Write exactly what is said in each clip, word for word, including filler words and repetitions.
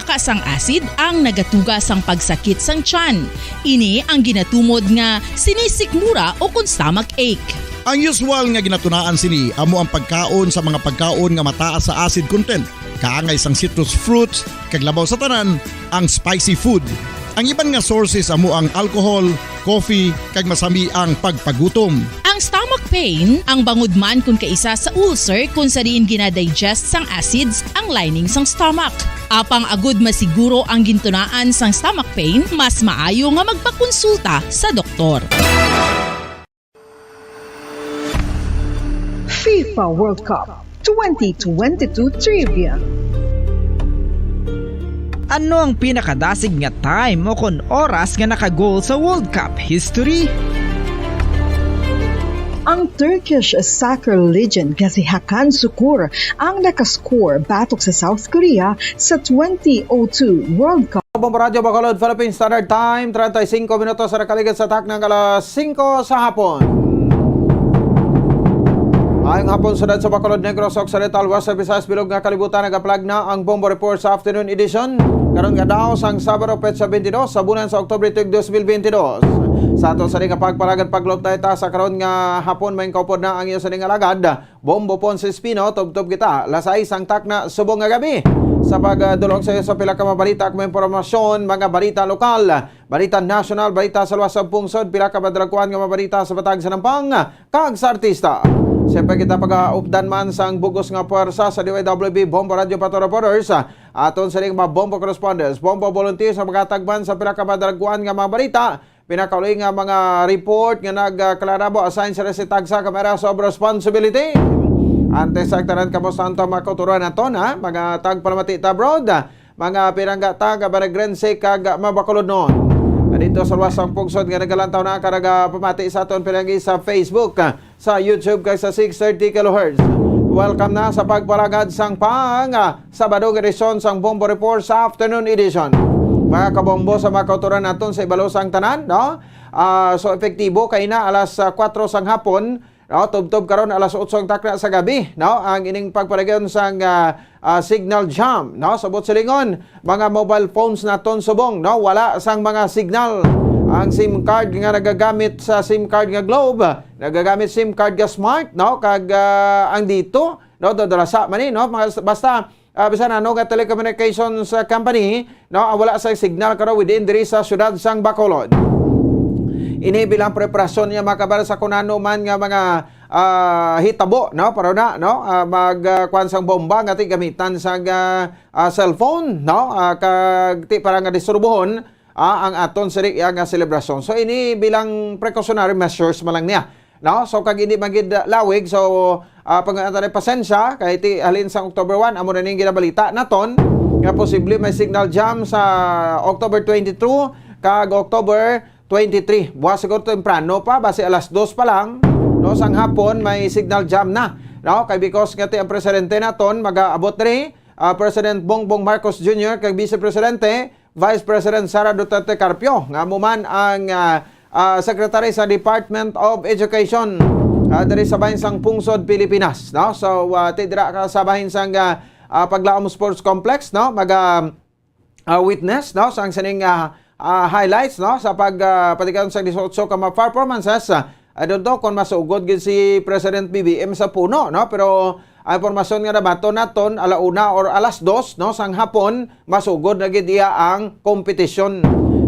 Ka sang acid ang nagatuga sang pagsakit sang tiyan. Ini ang ginatumod nga sinisikmura o kon stomach ache. Ang usual nga ginatunaan sini amo ang pagkaon sa mga pagkaon nga mataas sa acid content, kaangay sang citrus fruits, kag labaw sa tanan, ang spicy food. Ang iban nga sources amo ang alcohol, coffee, kag masami ang pagpagutom. Ang stomach pain, ang bangod man kon kaisa sa ulcer kon sa diin gina-digest sang acids ang lining sang stomach. Apang agud masiguro ang gintunaan sang stomach pain, mas maayo nga magpakonsulta sa doktor. FIFA World Cup twenty twenty-two Trivia. Ano ang pinakadasig nga time o kon oras nga naka-goal sa World Cup history? Ang Turkish soccer legend nga si Hakan Sukur ang nakascore batok sa South Korea sa twenty oh two World Cup. Bombo Radyo Bacolod, Philippine Standard Time, treinta y cinco minutos sa nakaligid sa takna nga alas singko sa hapon. Maayong hapon, syudad sa Bacolod, Negros Occidental, Western Visayas, bilog nga kalibutan, nagapalag na ang Bombo Report sa afternoon edition. Karon nga adlaw sang Sabado, petsa twenty-two sa bulan sa Oktubre, tuig dos mil bentidós. Sa aton sa nga pagpalagad, pagluto ta sa karon nga hapon, may kaupod na ang iyo sa nga alagad, Bombo Ponce Espino, tubtob kita, alas sais sang takna subong nga gabi. Sa pagdulong sa iyo sa pila ka mga balita, kag mga impormasyon, mga balita lokal, balita nasyonal, balita sa luwas sa pungsod, pila ka madalagkuan nga mga balita sa Bataan, sa Nampang, kag sa artista. Siyempre kita pagaupdan man sang bugos nga puwersa sa D Y W B Bombo Radio Pato Reporters, aton sa mga Bombo correspondents, Bombo volunteers nga magatagman sa pila ka madalagkuan nga mga balita, pinakauli nga mga report nga nagklarabo, assign sila sa tagsa ka areas of responsibility. Antes sa tanan, kamo sa antong mga kauturan naton, ha? Mga tagpalamati ta abroad, mga pinangga ta nga Batanense kag mga Bacolodnon. Didto sa luwas sang pungsod nga nagalantaw na ka nagapamati sa aton pinanggi sa Facebook, sa YouTube kag sa six thirty kilohertz. Welcome na sa pagpalagad sang pang, ah, Sabado nga edisyon sang Bombo Report sa afternoon edition. Mga kabombo, sa mga kauturan naton sa ibalo sang tanan, no? Ah, so, epektibo kay na alas, ah, kuwatro sang hapon, no? Tubtob karon alas otso ang takna sa gabi, no? Ang ining pagpadayon sang, ah, ah, signal jam, no? Sa buot silingon, mga mobile phones naton subong, no? Wala sang mga signal. Ang SIM card nga nagagamit sa SIM card nga Globe, nagagamit SIM card nga Smart, no? Kag, ah, ang dito, no? Dadalasa man ni, no? Mga, basta, ah, bisan ano nga telecommunications, ah, company, no? Ang wala sa signal karon within diri sa siyudad sang Bacolod. Ini bilang preparasyon niya, mga kabar, sa kung ano man nga mga, ah, hitabo, no? Para na, no? Ah, mag, ah, kuwan sang bomba nga ti gamitan sa, ah, ah, cellphone, no? Ah, kag ti para nga disturbuhon, ah, ang aton sini iya nga selebrasyon. So, ini bilang precautionary measures man lang niya, no? So, kag hindi man gid, ah, lawig, so, ah, pag-, ah, pasensya, kay ti halin sa October one, amo na ning ginabalita naton nga posible may signal jam sa October twenty-two kag October twenty-three. Buwas siguro temprano pa, basi alas dos pa lang, no, sang hapon may signal jam na, no? Kay because nga ti ang presidente naton magaabot diri, ah, President Bongbong Marcos Junior kag Vice Presidente, Vice President Sara Duterte Carpio, nga amo man ang, ah, ah, Secretary sa Department of Education, ah, diri sa bahin sang pungsod Pilipinas, no? So, ah, ti dira ka sa bahin sang, ah, ah, Paglaom Sports Complex, no? Maga, ah, witness, no, sang sining, ah, ah, highlights, no, sa pag, ah, patigayon sa disiotso ka mga performances. Ah, I don't know kung masugod gid si President B B M sa puno, no, pero ang impormasyon nga nabaton naton, ala una or alas dos, no, sang hapon, masugod na gid iya ang kompetisyon,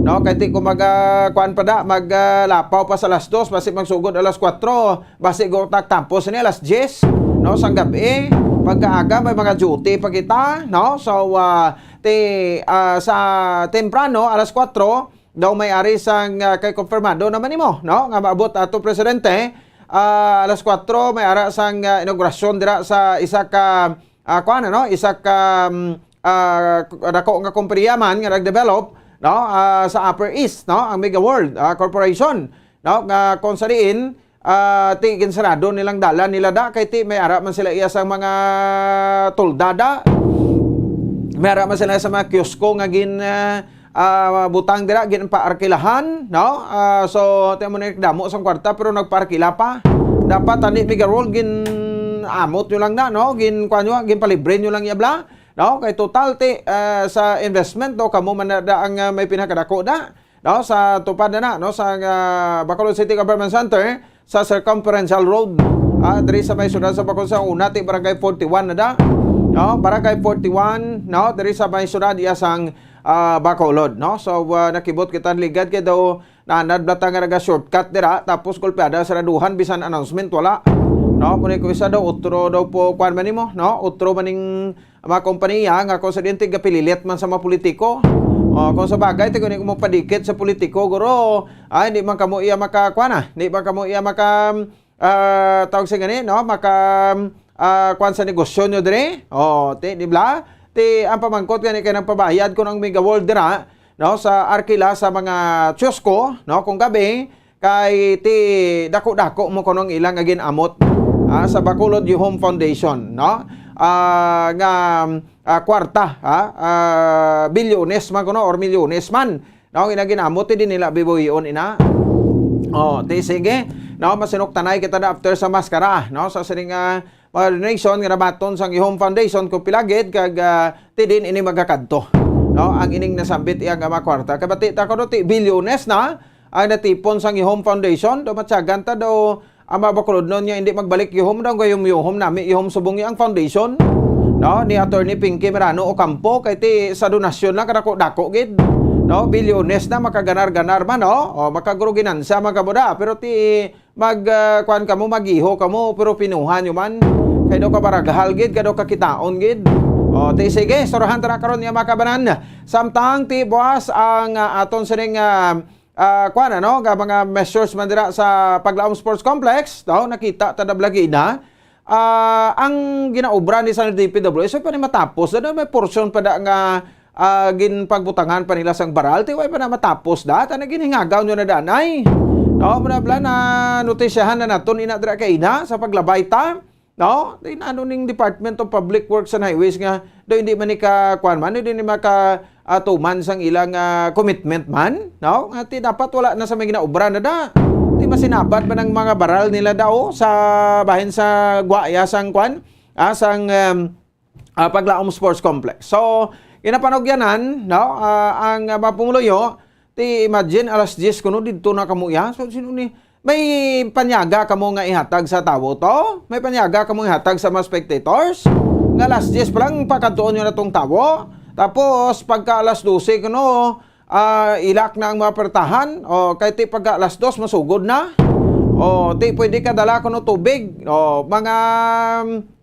no, kay ti, kumbaga, kuan pa da, mag, ah, lapaw pa sa alas dos, basi magsugod alas kuwatro, basi go tagtapos ni alas diyes, no, sang gabi. Pagkaaga may mga duty pa kita, no, so, ah, ti, ah, sa temprano, alas kuwatro, daw may ari sang, ah, kay kumpirmado naman nimo, no, nga maabot ato presidente, ah, alas kuwatro may ara sang, ah, inaugurasyon dira sa isa ka, ah, kuan, ano, isa ka, mm, ah, dako nga kompanya man nga nag-develop, no, ah, sa Upper East, no, ang Mega World, ah, Corporation, no, nga kung sa diin, ah, ti ginsarado nilang dalan nila da, kay ti may ara man sila iya sa mga tolda da. May ara man sila sa mga kiosko nga gin, ah, ah, butang dira, ginpaarkilahan, no? Ah, so, ti mo ni damo sang kwarta, pero nagpaarkila pa. Dapat ani, Mega World, gin-amot nyo lang na, no? Gin, kuwan nyo, ginpalibre nyo lang iya bala. No, kay total ti, ah, sa investment, no, kamo man na da ang, ah, may pinakadako da, no, sa tupad na na, no, sa, ah, Bacolod City Government Center, sa Circumferential Road, ah, diri sa may siyudad sa Bacolod, sa una ti Barangay forty-one na da, no, Barangay forty-one, no, diri sa may siyudad iya sang, ah, Bacolod, no. So, ah, nakibot kita ligad kay daw nanad bala ta nga naga-shortcut dira, tapos gulpiada saraduhan, bisan announcement wala. No, muna ko isa daw, otro daw po, kuwan man nimo, no? Otro maning mga kompanya nga kung sa diin ti gapililit man sa mga politiko. O, kung sa bagay, ti kung mo padikit sa politiko, guro, ay, hindi man kamo iya maka, kuwan na, hindi man kamo iya maka, ah, tawag sa gani, no? Maka, ah, kuwan sa negosyo nyo diri. O, ti, di ba? Ti, ang pamangkot gani kay nang pabayad kung ang Mega World dira, no, sa arkila sa mga kiosko, no, kung gabi, kay ti dako-dako mo kuno ang ilang nga gin-amot, ah, sa Bacolod Yuhom Foundation, no? Ah, nga, ah, kwarta, ha? Ah, bilyones man kuno or milyones man. No, ina gin-amot, ti di nila bibuhion ina. Oh, ti sige. No, masinuktanay kita na after sa maskara, no? Sa sining, ah, mga donation nga nabaton sang Yuhom Foundation kung pila gid kag, ah, ti din ini magakadto, no? Ang ining nasambit iya nga mga kwarta. Kay bati ta kuno ti bilyones na ang natipon sang Yuhom Foundation. Do matyagan ta do ang mga Bacolodnon nga hindi magbalik Yuhom daw gayum Yuhom nami Yuhom subong ang foundation. No, ni Attorney Pinky Merano Ocampo kay ti sa donasyon lang kadako-dako gid. No, bilyones na makaganar-ganar man, no? O makagro ginansya man kamo da, pero ti mag, ah, kuwan kamo, mag-iho kamo, pero pinuhan nyo man. Kay daw kabaraghal gid, kay daw kakitaon gid. O, ti sige, surahan ta na karon nga mga kabanan. Samtang ti buwas ang, ah, aton sining, ah, ah, kuwan, ano, nga mga measures man dira sa Paglaom Sports Complex, daw, nakita ta na blagi na. Ah, ang ginaobra ni sa D P W S, ay pa ni matapos. Ano, may portion pa da nga ah, ginpagbutangan pa nila sang baral, ti way pa na matapos da, ta naginhingagaw nyo na danay. No, bla, bla, na notisyahan na naton ina dira kay ina sa paglabay ta. No, di na ano ning Department of Public Works and Highways nga do hindi man ni ka, kuwan man, hindi ni maka, ah, tuman sang ilang, ah, commitment man, no? Nga ti dapat wala na sa may ginaobra na da. Ti masinabad man ang mga baral nila daw sa bahin sa guwaya sang, kuwan, ah, sang, um, ah, Paglaom Sports Complex. So, ginapanugyanan, no, ah, ang, ah, mga pumuluyo, ti imagine alas diyes kuno didto na kamo iya. So, sino ni, may panyaga kamo nga ihatag sa tawo to? May panyaga kamo ihatag sa mga spectators? Nga alas diyes pa lang pakadtuon nyo na tong tawo? Tapos, pagka alas dose kuno, ah, ilak na ang mga pertahan, o kay ti pagka alas dos masugod na. O ti pwede ka dala kuno tubig, o mga,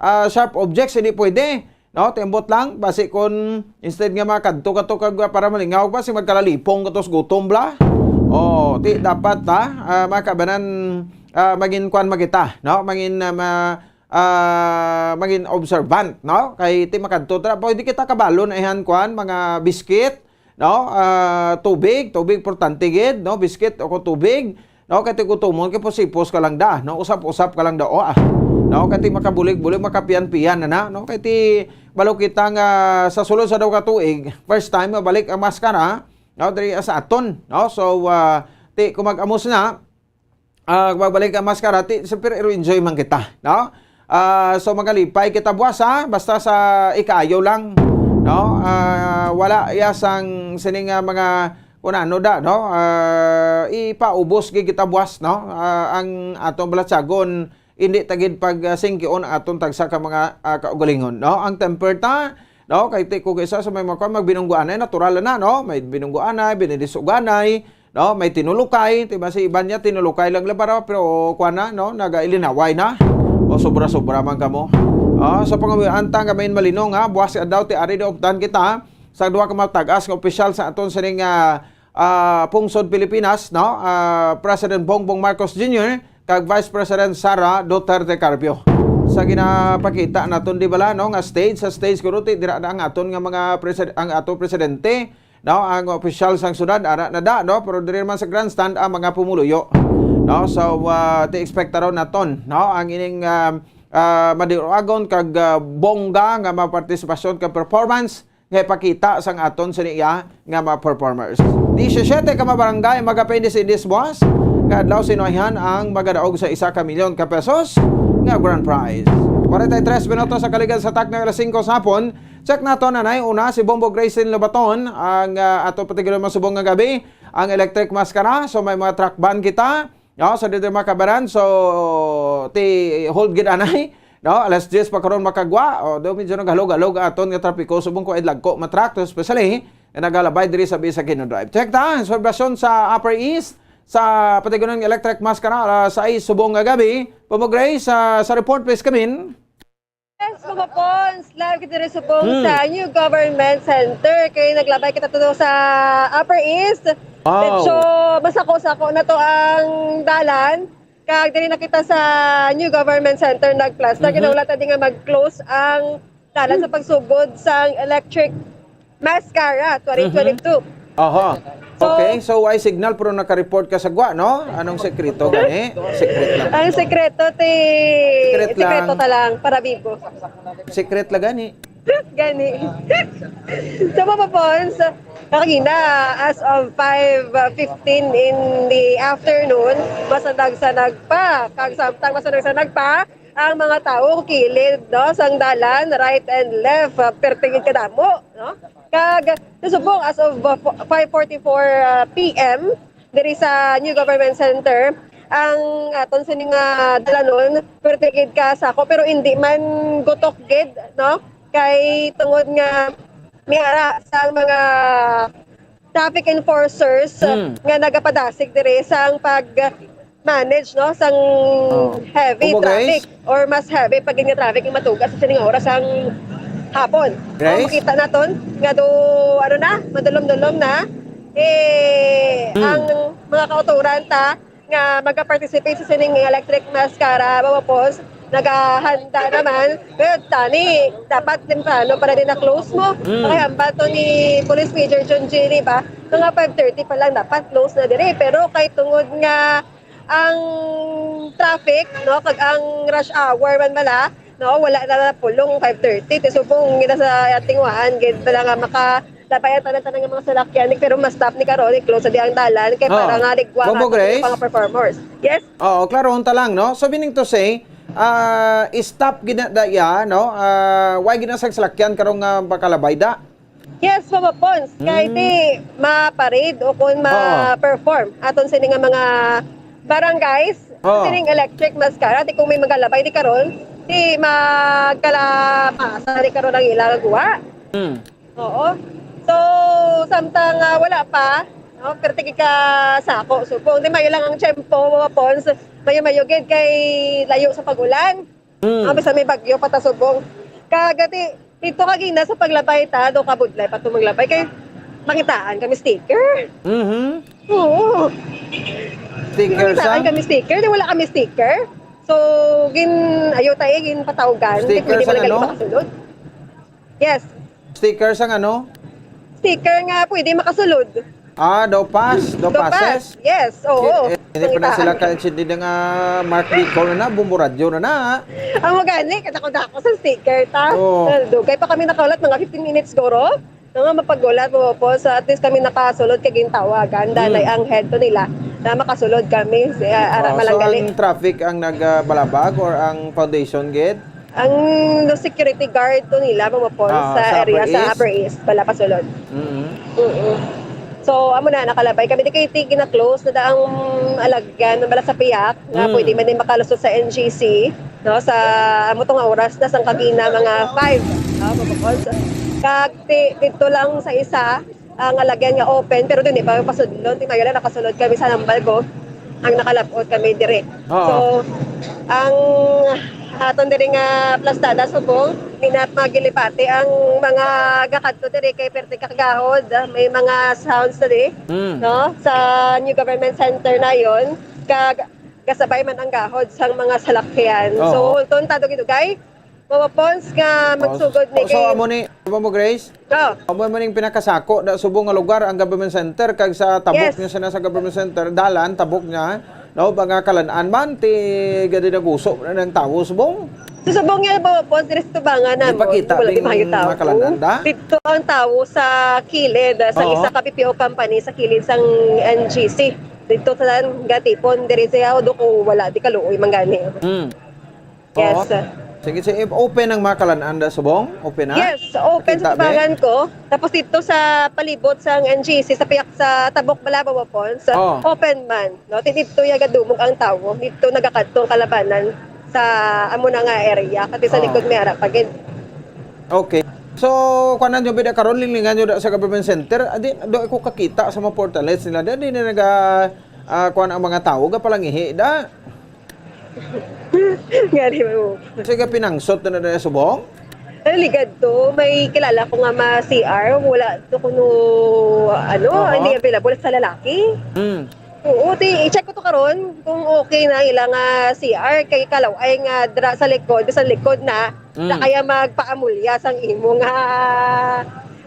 ah, sharp objects, hindi pwede. No, tiambot lang, basi kun instead nga makadto ka to kag para malingaw pa, si magkalalipong ka to sa gutom bla. O ti dapat ta, ah, mga kabanan, ah, magin kwan magita, no? Magin, ah, ma-, ah, magin observant, no? Kay ti makadto ta, pwede kita kabalon, ayan, kwan, mga biscuit, no? Ah, tubig, tubig importante gid, no? Biscuit o kung tubig, no? Kay ti gutomon kay pusipos ka lang da, no? Usap-usap ka lang da, o, ah. No? Kay ti makabulig-bulig, makapiyan-piyan na na, no? Kay ti balo kita nga sa sulod sa daw ka tuig, first time mabalik ang maskara, no? Diri sa aton, no? So, ah, ti kung mag-amos na, ah, magbalik ang maskara, ti, siyempre, iro-enjoy man kita, no? Ah, so, magalipay kita buwas, ha? Basta sa ikaayo lang, no? Ah, wala iya sang sining, ah, mga, kung ano da, no? Ah, ipaubos gid kita buwas, no? Ah, ang atong balatyagon, hindi ta gid pag, ah, singkion aton tagsa ka mga, ah, kaugalingon, no? Ang temper ta, no? Kay ti ko kaysa sa may mga kwan, magbinungguanay, natural na, no? May binungguanay, binidisuganay, no? May tinulukay, ti ba si iban niya, tinulukay lang labara, pero kuwan na, no? Nagailinaway na. O sobra-sobra man kamo. Ah, sa pangawian ta nga may malinong, ha? Buwas adlaw ti ari di updan kita sa duha ka matag-as nga opisyal sa aton sining, ah, ah, pungsod Pilipinas, no? Ah, President Bongbong Marcos Junior kag Vice President Sara Duterte Carpio. Sa ginapakita naton, di bala, no, nga stage sa stage kuno ti dira na ang aton nga mga presid-, ang ato presidente, no, ang opisyal sang syudad ara na da, no, pero diri naman sa grandstand ang mga pumuluyo, no. So, ah, ti ekspektaron naton, no, ang ining, ah, ah, madiruagon kag, ah, bongga nga mga partisipasyon kag performance nga ipakita sang aton sini iya nga mga performers. Disisyete ka mga barangay magapindis-indis buwas nga adlaw sinuwayhan ang magadaog sa isa ka milyon ka pesos nga grand prize. Forty-three minutos sa kaligad sa takna alas singko sa hapon, Check naton anay, una, si Bombo Grayson Lobaton, ang, ah, ato patigulon subong nga gabi, ang Electric Mascara. So, may mga truck ban kita. No, so, dito, mga kabaran. So, ti, hold gid anay. No, alas diyes pa karon makagwa. O, do medyo naghalog-halog aton nga trapiko subong ko ay lagko matrak, especially nga nagalabay diri sa Bisag Hino Drive. Check ta ang sorbasyon sa Upper East, sa patigunong Electric Mascara, alas sais subong nga gabi. Bombo Grace, sa, sa report, please, come in. Yes, mga Pons, live kita diri subong Hmm. sa New Government Center. Kay naglabay kita to sa Upper East. Wow. Medyo masako-sako na to ang dalan. Kag diri na kita sa New Government Center, nag-plus. Na Mhm. Ginaulat na di nga mag-close ang dalan sa pagsugod sang Electric Mascara twenty twenty-two. Aha. So, okay, so why signal pero naka-report ka sa gwa, no? Anong sekreto gani? Secret lang. Ang sekreto, ti, Secret sekreto lang. Ta lang, para bibo. Secret lang gani. Gani. So, mga Pons, kagina, as of five fifteen in the afternoon, masanag-sanag pa. Kag samtang masanag-sanag pa, ang mga tawo kilid, no, sang dalan, right and left, ah, perting kadamo, no? Kag subong as of, uh, five forty-four, uh, P M, diri sa New Government Center, ang aton sini nga dalanon, perti gid ka sako, pero hindi man gutok gid, no? Kay tungod nga may ara sa mga traffic enforcers Hmm. nga nagapadasig diri sang pag-manage, no, sang Oh. heavy Kumo, traffic Grace? Or mas heavy pag nga traffic ang matuga sa sining oras ang hapon. Grace? Oh, makita naton nga do, ano na, madulom-dulom na. Eh, Hmm. ang mga kauturan ta nga maga-participate sa sining Electric Mascara, mga Pons, naghahanda naman. Pero tani, dapat temprano para din na-close mo. Mm. Kay hambal to ni Police Major John G, di ba? Mga five thirty pa lang dapat close na diri. Pero kay tungod nga ang traffic, no, kag ang rush hour man bala, no, wala na napulong five thirty. Ti subong gina sa ating waan, gid bala nga makalabay ang tanan-tanan nga mga salakyan, pero ma-stop ni karon, i-close sa di ang dalan, kay Oh. para nga ligwa Bombo nga Grace? Mga performers. Yes? Oo, klaro, unta lang, no? So, meaning to say, ah, stop gid na da iya, no? Ah, why gid na sa salakyan karong, ah, makalabay da? Yes, mga Pons. Kay Mm. ti ma-parade o kung Oo. ma-perform aton sini nga mga barangays, Oo. sining Electric Mascara, ti kung may magalabay di karon, ti magkalabasa di karon ang ilang gwa. Mm. Oo. So, samtang, ah, wala pa, no, perti ka sako, subong. Di mayo lang ang tiyempo, mga Pons. Mayo-mayo gid kay layo sa pag-ulan. Mm. Ah, bisan may bagyo pa ta subong. Kag ti, dito kagina sa paglabay ta, do kabudlay pa to maglabay kay mangitaan kami sticker. Mhm. Oo. Sticker Mangitaan sa? Kami sticker, di wala kami sticker. So, gin, ayo tayo, gin patawgan. Sticker Di pwede sa man ano? Makasulod. Yes. Sticker sang ano? Sticker nga pwede makasulod. Ah, daw pass, daw Daw passes? Pass. Yes, oo. Eh, eh, hindi pa na sila Pangitaan. Ka-, hindi na nga Mark Bicol na na, Bumbo Radyo na na. Ang magani, kadako-dako sa sticker, ta? Oo. Dugay pa kami nakaulat, mga fifteen minutes siguro. Nga mapagulat mo po, so at least kami nakasulod kay gintawagan. Danay Hmm. ang head to nila na makasulod kami. Si, ah, ara, Oh, so malanggali. Ang traffic ang nagbalabag or ang foundation gate? Ang security guard to nila, mga Pons, Ah, sa sa area, Upper sa East? Upper East, pala pasulod. Mm-hmm. Mm-mm. So, amo na, nakalabay kami. Di kay ti-, gina-close na da ang alagyan, bala sa piyak, nga Mm. pwede man din makalusot sa N G C, no? Sa, amo tong oras na, sang kagina, mga five, no? Mga Pons. Kag ti-, dito lang sa isa, ang alagyan nga open, pero dili pa pasudlon. Ti mayo lang nakasulod kami sa hambal ko. Ang nakalabot kami dire. Oo. So, ang aton diri nga plastada subong, minat magilipati ang mga gakadto diri kay perte kakagahod, may mga sounds na di, Mm. no? Sa New Government Center na yon, kag gasabay man ang gahod sang mga salakyan. Oo. So, ulton ta dugay-dugay, mga Pons nga Oh, magsugod ni so, kay amo ni, amo mo, Grace? Oh. Amo mo ning pinakasako na subong nga lugar ang government center, kag sa tabok Yes. niya sana sa government center, dalan, tabok niya, no, mga kalan-an man, ti gadi naguso na ng tawo subong. Sa subong niya, mga Pons, diri sa tubangan Di namon, pakita wala ding di mayo tawo. Makalan-an da? Dito ang tawo sa kilid, sa Oo. isa ka P P O company, sa kilid sang N G C. Dito sa gatipon, diri siya, o do ko wala, di kaluoy, manggani. Mm. Yes. Oo. Sige, sige, open ang mga kalan-an da subong? Open na? Yes, open sa Kita, be? Tubangan ko. Tapos dito sa palibot sa N G C, sa piyak sa Tabok Balabaw po, sa Oh. open man. No? Ti dito ya gadumog ang tawo. Dito nagakadto ang kalabanan sa amo na nga area. Kati sa Oh. likod may ara pa gid. Okay. So, kuanan nyo bida karon, linglingan nyo da sa government center. Adi, do ako kakita sa mga portales nila. Di, di na naga, ah, kuan ang mga tawo, gapalangihi da. Gani mo. Sige, pinangsot na na subong? Ay, ligad to. May kilala ko nga ma-C R. Wala to kuno, ano, Aha. hindi available sa lalaki. Mm. Oo, ti, i-check ko to karon kung okay na ila nga C R. Kay kalaw-ay nga dra sa likod, sa likod na, Mm. na kaya magpaamulya sang imo nga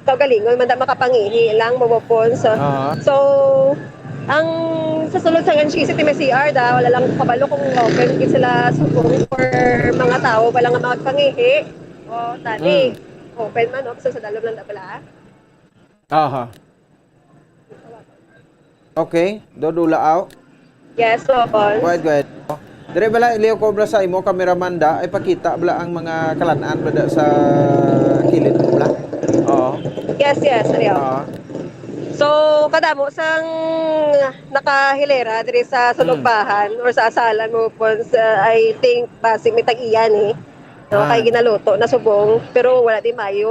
kaugalingon man da makapangihi lang, mabopon. So, Aha. so, ang sa sulod sa N G C T may C R da, wala lang kabalo kung open gid sila subong for mga tao, wala nga magpangihi. O, tani. Mm. Open man, no? So, sa dalom lang da bala. Aha. Okay, dodula aw. Yes, opo. Go ahead, go ahead. Dire bala, Leo Cobra, sa imo, cameraman da, ay pakita bala ang mga kalan-an bala da sa kilid mo bala? Oo. Yes, yes, Leo. Oo. So, kadamo sang nakahilera diri sa Hmm. Sulugbahan or sa Asalan mo po, sa, I think, basig may tag-iya ni. No, Ah. kay ginaluto na subong, pero wala di mayo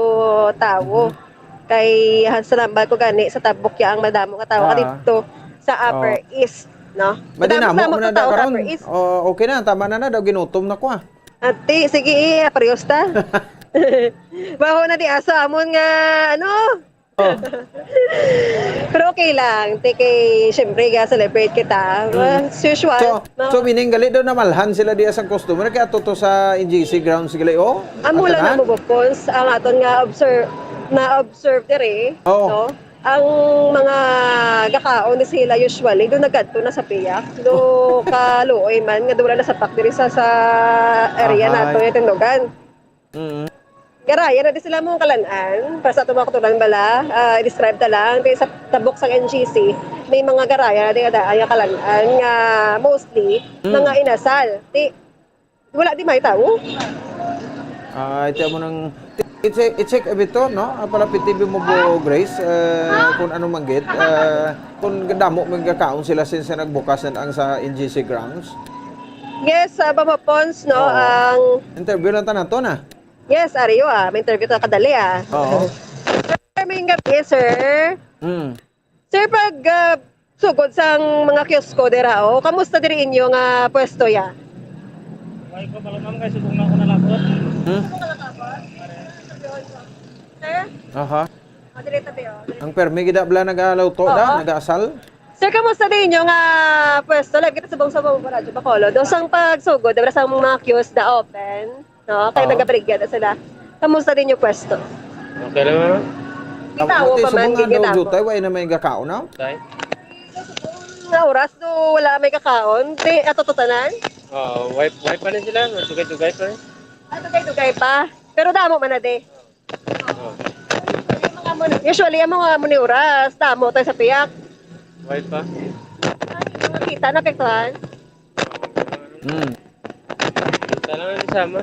tawo. Mhm. Kay, ah, sa nambal ko gani, sa Tabok ya ang madamo nga tawo Ah. dito sa Upper Oh. East, no? Madinamo Madamo man na sa tao sa karon. Upper East. Oh, okay na, tama na na daw, ginutom na ko, ah. Ate, sige, eh, parehas ta. Baho na di aso, amon nga, ano? Oh. Pero okay lang, te, kay, syempre, ga-celebrate kita. Mm. As usual, So, no? so, meaning, gali daw namalhan sila diya sa customer, kaya ato to sa N G C grounds, gali, oh. Amo lang Atanan? na, Bobo Cons, ang aton nga observe, na-observe diri, Oh. no? Ang mga gakaon ni sila usually, doon nagadto na sa piyak. Do Oh. kaluoy man, nga doon wala nasapak diri sa, sa area Ahay. nato, yung tindugan. Mm. Garaya na di sila mong kalan-an. Para sa ato mga katuran bala, ah, i-describe ta lang. Di sa Tabok sa N G C, may mga garaya na di ada ang kalan-an nga mostly Mm. mga inasal. Di, wala di may tao. Ah, ito mo nang, i-check, i-check, abito, no? Ah, palapit T V mo po, Grace, eh, kung ano man gid, eh, kung damo man gakaon sila since nagbukas na ang sa N G C grounds. Yes, sa Bamapons, no, Oo. ang Interview lang tanan to na. Yes, Ario, ah. May interview ka kadali, ah. Oo. Sir, may gabi, sir. Mm. Sir, pag, ah, sugod sang mga kiosko dira, oh, kamusta diri inyo nga pwesto ya? Why ko pala, ma'am, kay subong na ako nalabot. Hmm? Sir? Aha. Ah, diri tabi, oh. Ang permi gid bala nag-alaw to, Oo. da, nag-asal? Sir, kamusta din inyo nga pwesto? Live kita subong sa Bombo Radyo Bacolod. Do sang pagsugod, dira sa mga kiosk da open, no? Kay Oo. nagabaligya na sila. Kamusta din yung pwesto? Okay lang, ma'am. Kita mo Pati pa man, subong nga gigit daw ako. jutay, wa na may gakaon, no? Tay? Nga oras do wala may kakaon. Di, ato to tanan? Oo, wipe, wipe pa rin sila. Dugay-dugay pa rin. Ah, dugay-dugay pa. Pero damo man na, de. Oo. Usually, ang mga amo ni oras, damo tayo sa piyak. Wipe pa. Mga kita, naapektuhan? Hmm. Kita lang ang sama.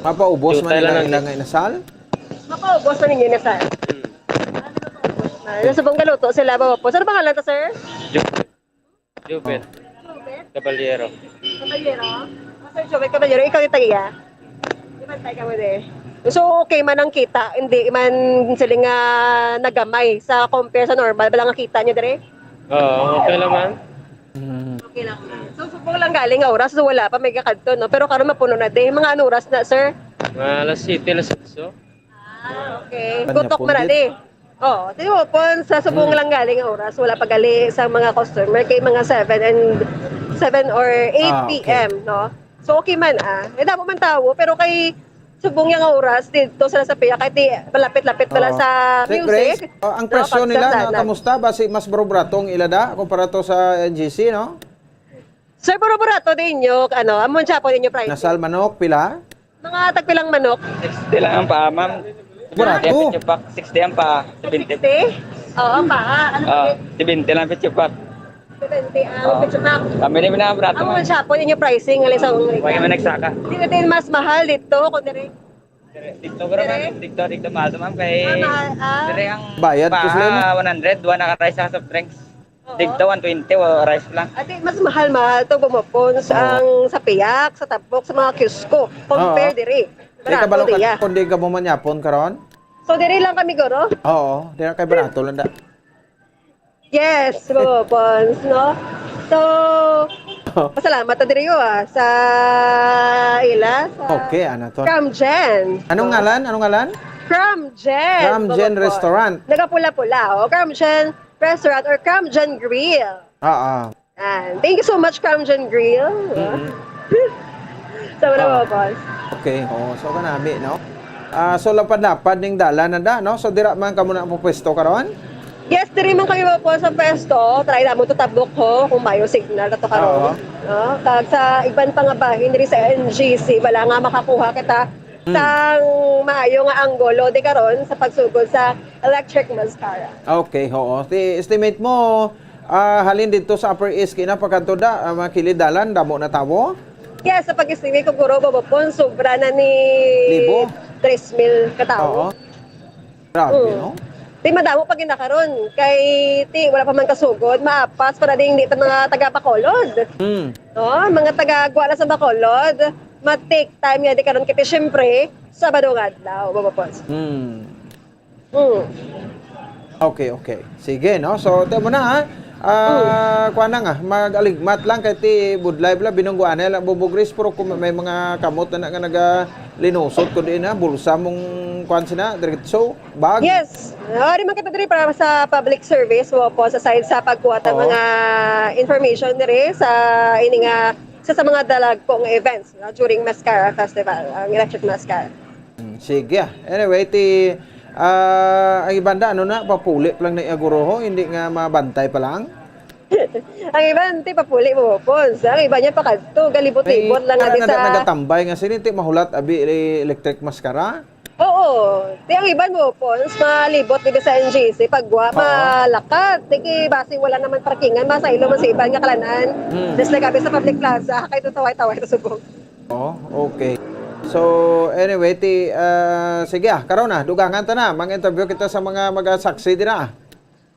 Mapaubos man Juta nila lang ang ilang inasal? Mapaubos man ninyo na sa Hmm. Ah, nasa bang galuto sila ba po? Saan pangalan to, sir? Jupet. Jupet. Oh. Jupet? Caballero. Caballero? Ah, Sir Jupet Caballero, ikaw yung tagiya? Ibantay ka mo, de. So, okay man ang kita, hindi man sila nga nagamay sa compare sa normal, bala nga kita nyo, dire? Oo, okay lang, ma'am. Mm. Okay lang. So, subong lang galing nga oras, so wala pa may kakadto, no? Pero karon mapuno na, de. Mga ano oras na, sir? Mga alas siyete, alas otso. Ah, okay. Kanya Gutok man pundit. Ani. Oh, tinuod po sa subong Hmm. lang galing ang oras, wala pa gali sa mga customer kay mga seven and seven or Ah, okay. eight P M, no? So, okay man, ah. Eh, damo man tawo, pero kay subong yang oras dito sa, sa piyak, kay di, malapit-lapit pala Oo. sa Sir music, Grace, oh, ang no? presyo nila, Pagsa- no, kamusta? Basi mas barato ang ila da kumpara to sa N G C, no? Sir, pero barato din inyo, ano, amon siya po ninyo price. Nasal manok, pila? Mga tagpilang manok? Sixty lang ang paa, ma'am. Barato. Sixty ang paa, seventy. Sixty? Oo, paa. Ano Ah, ba? Seventy lang ang pitsupak. Depende ang Oh. Pizza Max. Kami rin na, barato, Ang ma'am. Mga shop, inyo pricing, alis ang Huwag naman nagsaka. Di natin mas mahal dito, kung dire. Dito, bro, Dire? Ma'am. Dito, dito, mahal to, ma'am. Kay Ah, mahal, ah. Dire ang Bayad pa, ko sila, no? One hundred, duha na ka rice sa soft drinks. Oo. Dito, one twenty, wa-, rice lang. Ate, mas mahal-mahal to, bumapon sa Oo. ang sa piyak, sa tabok, sa mga kiosko. Compare Oo. dire. Di ka Barato balo ka, diya. Kung di ka bumanyapon karon? So, dire lang kami, guro? Oo, di na kay barato lang da. Yes, bumapons, no? So, Oh. Pasalamat ta diri, ah, sa ila, sa Okay, ano to? Cramgen. Anong No? ngalan? Anong ngalan? Cramgen, Cramgen bumapons. Restaurant. Nagapula-pula, oh. Cramgen Restaurant or Cramgen Grill. Ah, ah. Yan. Thank you so much, Cramgen Grill. Mm-mm. Sa mga Ah. bumapons. Okay, oh, so kanami, no? Ah, so lapad-lapad ning dalan na da, no? So dira man kamo na ang pwesto karon? Yes, diri man kami po sa pwesto. Try namon to tabok ho, kung mayo signal na to karon. Oo. No? Kag sa iban pa nga bahin diri sa N G C, wala nga makakuha kita Hmm. sang maayo nga anggulo di karon sa pagsugod sa electric mascara. Okay, oo. Ti-, estimate mo, ah, halin dito sa Upper East, kina pagkadto da, ah, mga kilid dalan, damo na tawo? Yes, sa pag-estimate ko, guro, bubukon, sobra na ni Libo? tres mil ka tawo. Oo. Grabe, Mm. no? Ti madamo pa gina karon kay ti wala pa man kasugod, maapas para ding di ta mga taga Bacolod. Mm. No, mga taga Guala sa Bacolod, ma-take time niya di karon kay ti, syempre, Sabado nga adlaw, bubukon. Mm. Mm. Okay, okay. Sige, no? So, tiyan mo na, ha? Ah, Mm. kuwan na nga, mag-aligmat lang kay ti budlay bala, binungguan na lang, Bobo Grace, pero kung may mga kamot na, na nga nagalinusot, kundi na, bulsa mong kuwan sina, diretso, bag. Yes. Ari man kita diri para sa public service, mo po, sa side sa pagkuha ta Oo. mga information diri sa ini nga, sa, sa mga dalagko nga events, no, during Mascara Festival, ang Electric Mascara. Mm, sige, ah. Anyway, ti, ah, ang iban da, ano na, papuli pa lang na iya, guro, ho, hindi nga mabantay pa lang. Ang iban, ti, papuli mo po. Ang iban niya pakadto, galibot-libot May lang nga mga di naga-, sa nagatambay nga sini, ti, mahulat, abi, ele-, electric mascara. Oo. Ti, ang iban mo po, malibot dito sa N G C, pagwa, Oo. malakat. Ti, ki, basi wala naman parkingan, masaylo man sa iban nga kalanan. Hmm. Just like, abi sa public plaza, kay tutaway-taway sa subong. Oh, okay. So, anyway, ti, ah, sige, ah, karon na, dugangan ta na. Mang-interview kita sa mga magasaksi dira.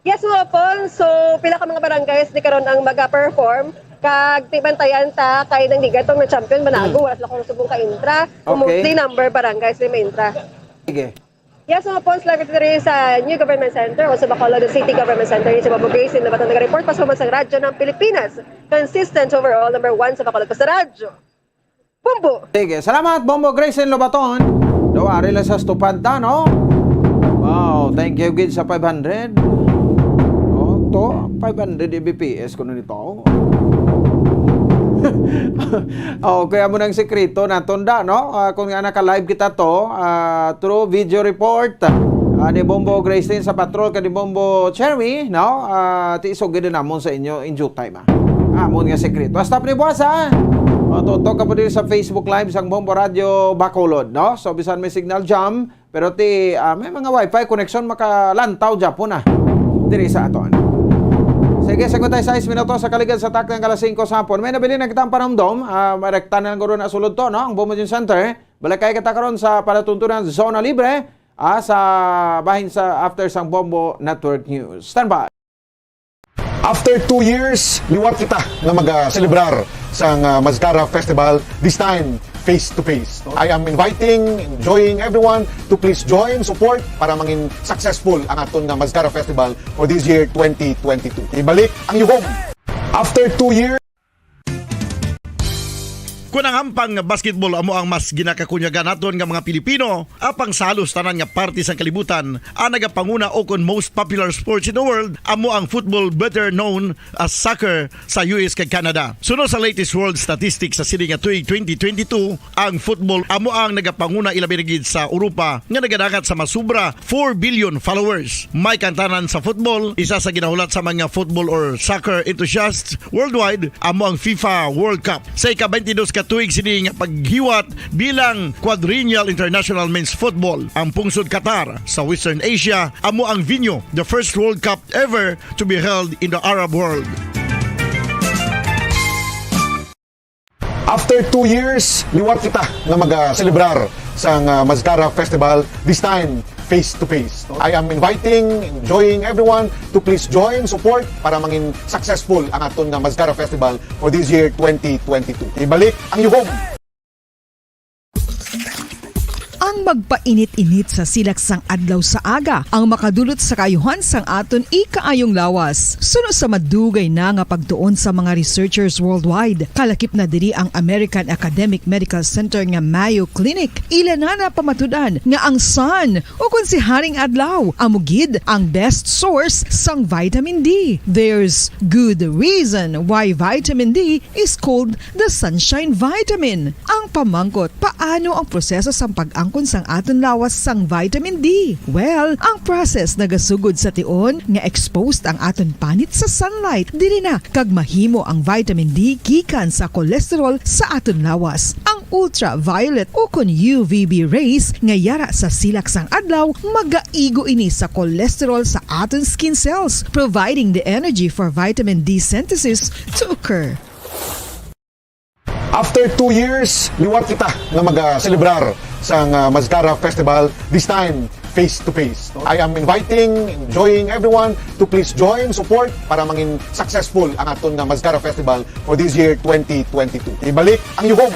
Yes, mga Paul. So, pila ka mga barangays di karon ang maga-perform? Kag ti bantayan ta kay nang liga tong na-champion, manago, Hmm. wala sila kung subong ka intra. Kung Okay. Di number barangays di maintra. Sige. Yes, mga Paul, live diri sa New Government Center o sa Bacolod City Government Center. Yung si Bobo Grace, yung nabatang nag-report pa sa Radyo ng Pilipinas. Consistent overall, number one sa Bacolod pa sa radyo. Bombo! Sige, salamat, Bombo Grayson Lobaton. Daw ari lang sa stupad ta, no? Wow, thank you gid sa five hundred. Oh, to, five hundred M B P S ko na nito. Oh, kaya mo nang sikreto naton da, no? Ah, kung nga naka-live kita to, ah, through video report, ah, ni Bombo Grayson sa patrol ka ni Bombo Cherry, no? Ah, ti isugid na namon sa inyo in due time, ah. Amon nga sekreto. Hasta pa ni buwas, ha? O, tutok ka po diri sa Facebook Live sang Bombo Radio Bacolod, no? So, bisan may signal jam, pero ti, ah, may mga wifi connection, makalantaw dyan po na diri sa aton. Sige, sa tayo sais minuto sa kaligad sa taknang alas singko sa hapon. May nabilin na kitang panumdom. Ah, marekta na lang guro na sulod to, no? Ang Bombo Gym Center. Balik kayo kita karon sa palatuntunan Zona Libre, ah, sa bahin sa after sang Bombo Network News. Standby. After two years, liwat kita nga mag-, ah, selebrar sang, ah, Mascara Festival, this time face to face. I am inviting, enjoying everyone to please join, support para mangin successful ang aton nga Mascara Festival for this year twenty twenty-two. Ibalik ang yugong. After two years, Kun ang hampang nga basketball amo ang mas ginakakunyagan naton nga mga Pilipino, apang sa halos tanan nga parte sang kalibutan, ang nagapanguna o kon most popular sports in the world amo ang football, better known as soccer, sa U S kag Canada. Suno sa latest world statistics sa sini nga tuig twenty twenty-two, ang football amo ang nagapanguna, ilabi na gid sa Europa, nga nagadangat sa masubra four billion followers. May kantanan sa football, isa sa ginahulat sa mga football or soccer enthusiasts worldwide amo ang FIFA World Cup. Sa ika-twenty-dos ka tuig sini nga paghiwat bilang Quadrennial International Men's Football, ang pungsod Qatar sa Western Asia amo ang venue, the first World Cup ever to be held in the Arab world. After two years, liwat kita nga mag-celebrar sang, ah, Mascara Festival, this time face to face. I am inviting, enjoying everyone to please join, support para mangin successful ang aton nga Mascara Festival for this year, twenty twenty-two. Ibalik ang yugom! Ang magpainit-init sa silak sang adlaw sa aga ang makadulot sa kaayuhan sang aton ikaayong lawas. Suno sa madugay na nga pagtuon sa mga researchers worldwide, kalakip na diri ang American Academic Medical Center nga Mayo Clinic. Ila na napamatud-an nga ang sun, o kon si Haring Adlaw, amo gid ang best source sang vitamin D. There's good reason why vitamin D is called the sunshine vitamin. Ang pamangkot, paano ang proseso sang pag-angkon sang aton lawas sang vitamin D? Well, ang process nagasugod sa tion nga exposed ang aton panit sa sunlight. Diri na kag mahimo ang vitamin D gikan sa cholesterol sa aton lawas. Ang ultraviolet o kon U V B rays nga yara sa silak sang adlaw magaigo ini sa cholesterol sa aton skin cells, providing the energy for vitamin D synthesis to occur. After two years, liwat kita nga mag-celebrar sang, ah, Mascara Festival, this time face to face. I am inviting, enjoying everyone to please join, support para mangin successful ang aton nga Mascara Festival for this year, twenty twenty-two. Ibalik ang yugom!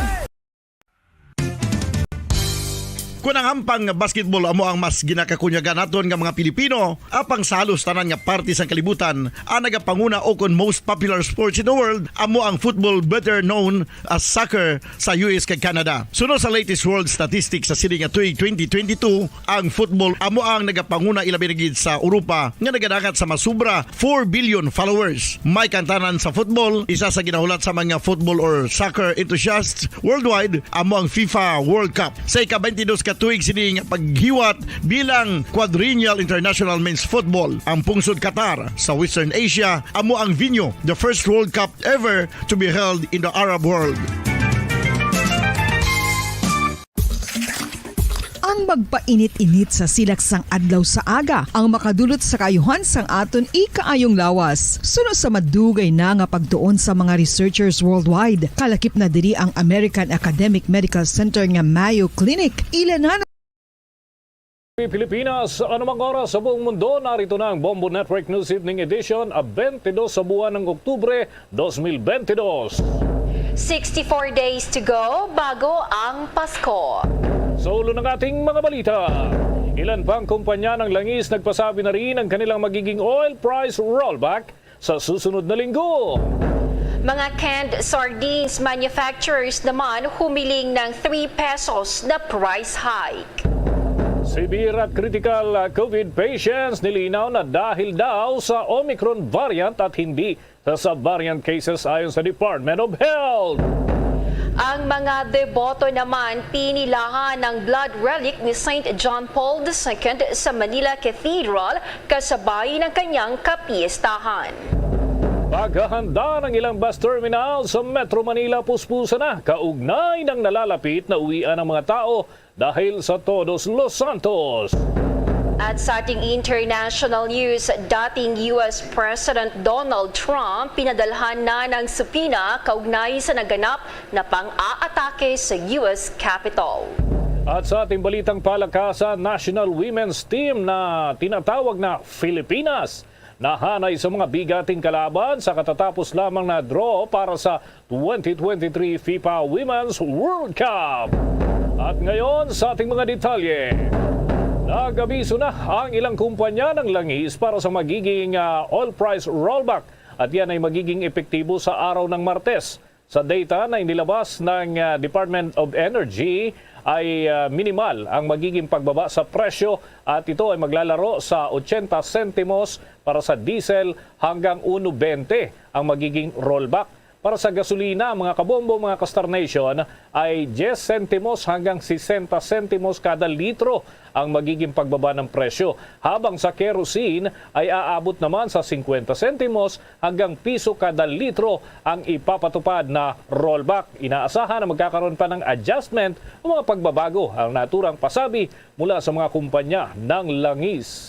Kon ang hampang nga basketball amo ang mas ginakakunyagan naton nga mga Pilipino, apang sa halos tanan nga parte sang kalibutan, ang nagapanguna o kon most popular sports in the world amo ang football, better known as soccer, sa U S kag Canada. Suno sa latest world statistics sa sini nga tuig twenty twenty-two, ang football amo ang nagapanguna, ilabi na gid sa Europa nga nagadangat sa masubra four billion followers. May kantanan sa football, isa sa ginahulat sa mga football or soccer enthusiasts worldwide, amo ang FIFA World Cup. Sa ika-twenty-dos ka tuig sini nga paghiwat bilang Quadrennial International Men's Football, ang pungsod Qatar sa Western Asia amo ang venue, the first World Cup ever to be held in the Arab world. Ang magpainit-init sa silak sang adlaw sa aga ang makadulot sa kaayuhan sang aton ikaayong lawas. Suno sa madugay na nga pagtuon sa mga researchers worldwide, kalakip na diri ang American Academic Medical Center nga Mayo Clinic. Ila na Pilipinas, anumang oras sa buong mundo, narito na ang Bombo Network News Evening Edition, a twenty-dos sa buwan ng Oktubre, dos mil bentidós. Sixty-four days to go bago ang Pasko. Sa ulo ng ating mga balita, ilan pang kumpanya ng langis nagpasabi na rin ng kanilang magiging oil price rollback sa susunod na linggo. Mga canned sardines manufacturers naman humiling ng three pesos na price hike. Severe at critical, uh, COVID patients nilinaw na dahil daw sa Omicron variant at hindi sa sub-variant cases, ayon sa Department of Health. Ang mga deboto naman pinilahan ng blood relic ni Saint John Paul the Second sa Manila Cathedral kasabay ng kanyang kapiestahan. Paghahanda ng ilang bus terminal sa Metro Manila puspusan na kaugnay ng nalalapit na uwian ng mga tao dahil sa Todos los Santos. At sa ating international news, dating U S President Donald Trump pinadalhan na ng subpoena kaugnay sa naganap na pang-aatake sa U S Capitol. At sa ating balitang palakasan, national women's team na tinatawag na Filipinas nahanay sa mga bigating kalaban sa katatapos lamang na draw para sa twenty twenty-three FIFA Women's World Cup. At ngayon, sa ating mga detalye. Nag-abiso na ang ilang kumpanya ng langis para sa magiging, ah, oil price rollback, at yan ay magiging epektibo sa araw ng Martes. Sa data na inilabas ng, ah, Department of Energy, ay, ah, minimal ang magiging pagbaba sa presyo at ito ay maglalaro sa ochenta sentimos para sa diesel hanggang uno bente ang magiging rollback. Para sa gasolina, mga kabombo, mga ka-Star Nation, ay diyes sentimos hanggang sesenta sentimos kada litro ang magiging pagbaba ng presyo, habang sa kerosene ay aabot naman sa singkwenta sentimos hanggang piso kada litro ang ipapatupad na rollback. Inaasahan na magkakaroon pa ng adjustment o mga pagbabago ang naturang pasabi mula sa mga kumpanya ng langis.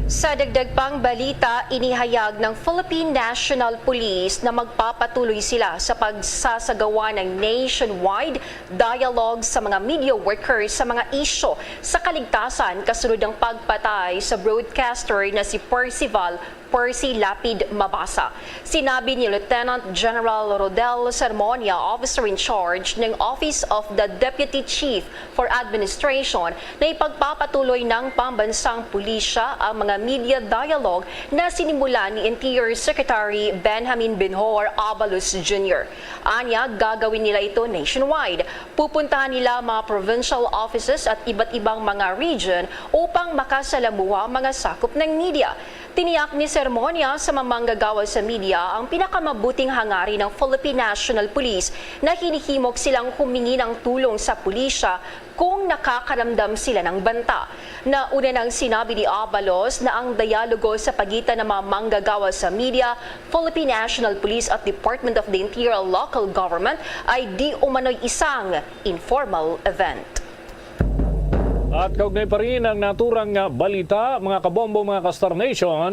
Sa dagdag pang balita, inihayag ng Philippine National Police na magpapatuloy sila sa pagsasagawa ng nationwide dialogue sa mga media workers sa mga isyu sa kaligtasan kasunod ng pagpatay sa broadcaster na si Percival Percy Lapid Mabasa. Sinabi ni Lieutenant General Rodel Sermonia, officer in charge ng Office of the Deputy Chief for Administration, na ipagpapatuloy ng pambansang pulisya ang mga media dialogue na sinimulan ni Interior Secretary Benjamin Benhur Abalos Junior. Anya, gagawin nila ito nationwide. Pupuntahan nila mga provincial offices at iba't ibang mga region upang makasalamuha ang mga sakop ng media. Tiniyak ni Sermonia sa mga manggagawa sa media ang pinakamabuting hangarin ng Philippine National Police na hinihimok silang humingi ng tulong sa pulisya kung nakakaramdam sila ng banta. Nauna nang sinabi ni Abalos na ang dialogo sa pagitan ng mga manggagawa sa media, Philippine National Police at Department of the Interior Local Government ay di umano'y isang informal event. At kaugnay pa rin ang naturang, ah, balita, mga kabombo, mga ka-Star Nation,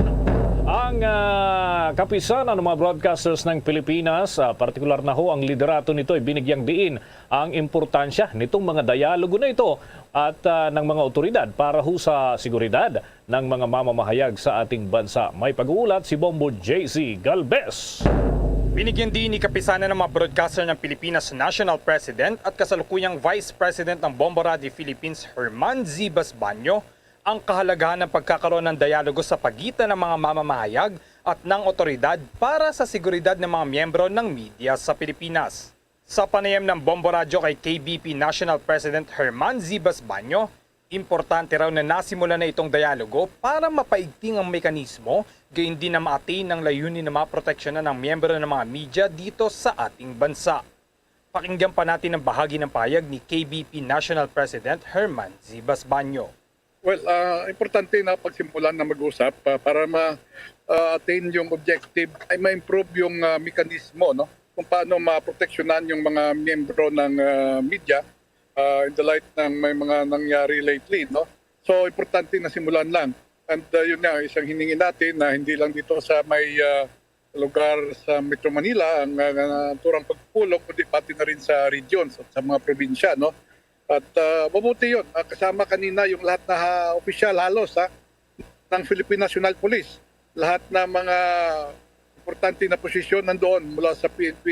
ang, ah, Kapisanan ng mga Broadcasters ng Pilipinas, ah, partikular na ho ang liderato nito, ay binigyang diin ang importansya nitong mga dialogo na ito at, ah, ng mga otoridad para ho sa seguridad ng mga mamamahayag sa ating bansa. May pag-uulat si Bombo J C Galvez. Binigyan din ni Kapisanan ng mga Broadcaster ng Pilipinas National President at kasalukuyang Vice President ng Bombo Radio Philippines, Herman Zibas Banyo, ang kahalagahan ng pagkakaroon ng dialogo sa pagitan ng mga mamamahayag at ng otoridad para sa seguridad ng mga miyembro ng media sa Pilipinas. Sa panayam ng Bombo Radyo kay K B P National President Herman Zibas Banyo, importante raw na nasimulan na itong dialogo para mapaigting ang mekanismo gayon din na ma-attain ang layunin na maproteksyonan ang miyembro ng mga media dito sa ating bansa. Pakinggan pa natin ang bahagi ng pahayag ni K B P National President Herman Zibas Banyo. Well, ah, importante na pagsimulan na mag-usap ah, para ma-attain yung objective ay ma-improve yung ah, mekanismo, no, kung paano maproteksyonan yung mga miyembro ng ah, media ah, in the light ng may mga nangyari lately, no. So importante na simulan lang. And ah, yun nga, isang hiningi natin na hindi lang dito sa may ah, lugar sa Metro Manila ang ah, naturang pagpulong, kundi pati na rin sa regions at sa mga probinsya, no. At ah, mabuti yun. Ah, kasama kanina yung lahat na ha, opisyal halos ha, ng Philippine National Police. Lahat na mga importante na posisyon nandoon, mula sa P N P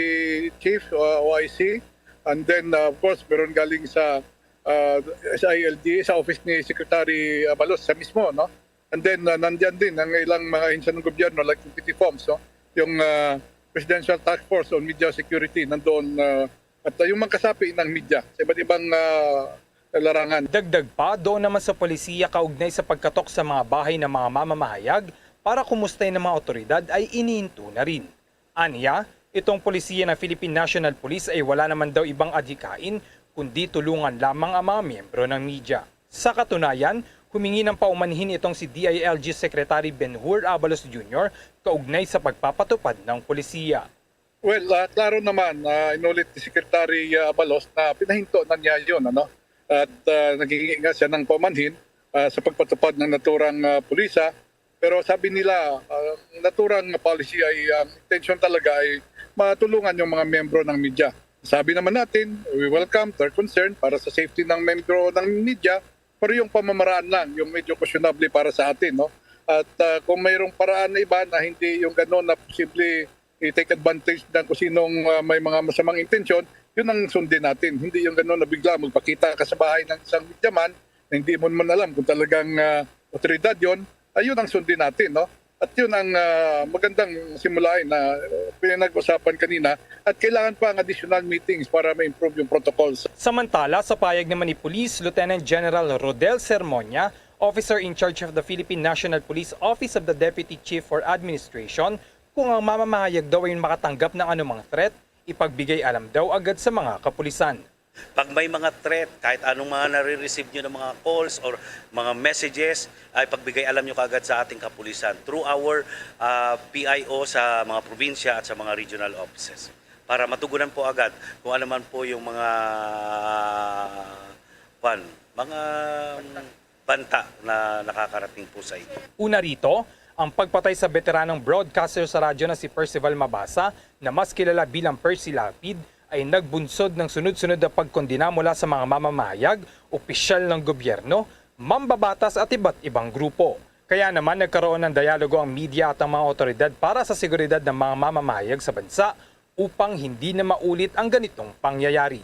chief, uh, O I C, and then uh, of course meron galing sa uh, S I L D, sa office ni Secretary Abalos, siya mismo, no? And then uh, nandyan din ang ilang mga ahensya ng gobyerno like yung P T FOMS, no? Yung uh, Presidential Task Force on Media Security nandoon uh, at uh, yung mga kasapi ng media sa iba't ibang uh, larangan. Dagdag pa, doon naman sa polisiya kaugnay sa pagkatok sa mga bahay ng mga mamamahayag para kumustahin ng mga otoridad ay inihinto na rin. Anya, itong polisiya ng Philippine National Police ay wala naman daw ibang adhikain kundi tulungan lamang ang mga miyembro ng media. Sa katunayan, humingi ng paumanhin itong si D I L G Secretary Ben Hur Abalos Junior kaugnay sa pagpapatupad ng polisiya. Well, ah, klaro naman, ah, inulit ni Secretary ah, Abalos na pinahinto na niya yun. Ano? At ah, naghingi nga siya ng paumanhin ah, sa pagpatupad ng naturang ah, pulisa. Pero sabi nila, ah, ang naturang policy ay, ang intention talaga ay matulungan yung mga miyembro ng media. Sabi naman natin, we welcome their concern para sa safety ng miyembro ng media, pero yung pamamaraan lang, yung medyo questionable para sa atin. No? At ah, kung mayroong paraan na iba na hindi yung gano'n na posible i-take advantage ng kung sinong ah, may mga masamang intensyon, yun ang sundin natin. Hindi yung gano'n na bigla magpakita ka sa bahay ng isang media man na hindi mo naman alam kung talagang ah, otoridad yon, ayun ang sundin natin. No? At yun ang ah, magandang simulain na ah, pinag-usapan kanina at kailangan pa ang additional meetings para ma-improve yung protocols. Samantala, sa payag naman ni Police Lieutenant General Rodel Sermonia, Officer in Charge of the Philippine National Police Office of the Deputy Chief for Administration, kung ang mamamahayag daw ay makatanggap ng anumang threat, ipagbigay alam daw agad sa mga kapulisan. Pag may mga threat, kahit anong mga nare-receive nyo ng mga calls or mga messages, ay pagbigay alam nyo kaagad sa ating kapulisan through our ah, P I O sa mga probinsya at sa mga regional offices. Para matugunan po agad kung ano man po yung mga, kwan, mga banta na nakakarating po sa inyo. Una rito, ang pagpatay sa beteranong broadcaster sa radyo na si Percival Mabasa, na mas kilala bilang Percy Lapid, ay nagbunsod ng sunod-sunod na pagkondena mula sa mga mamamahayag, opisyal ng gobyerno, mambabatas at iba't ibang grupo. Kaya naman nagkaroon ng dialogo ang media at ang mga otoridad para sa seguridad ng mga mamamahayag sa bansa upang hindi na maulit ang ganitong pangyayari.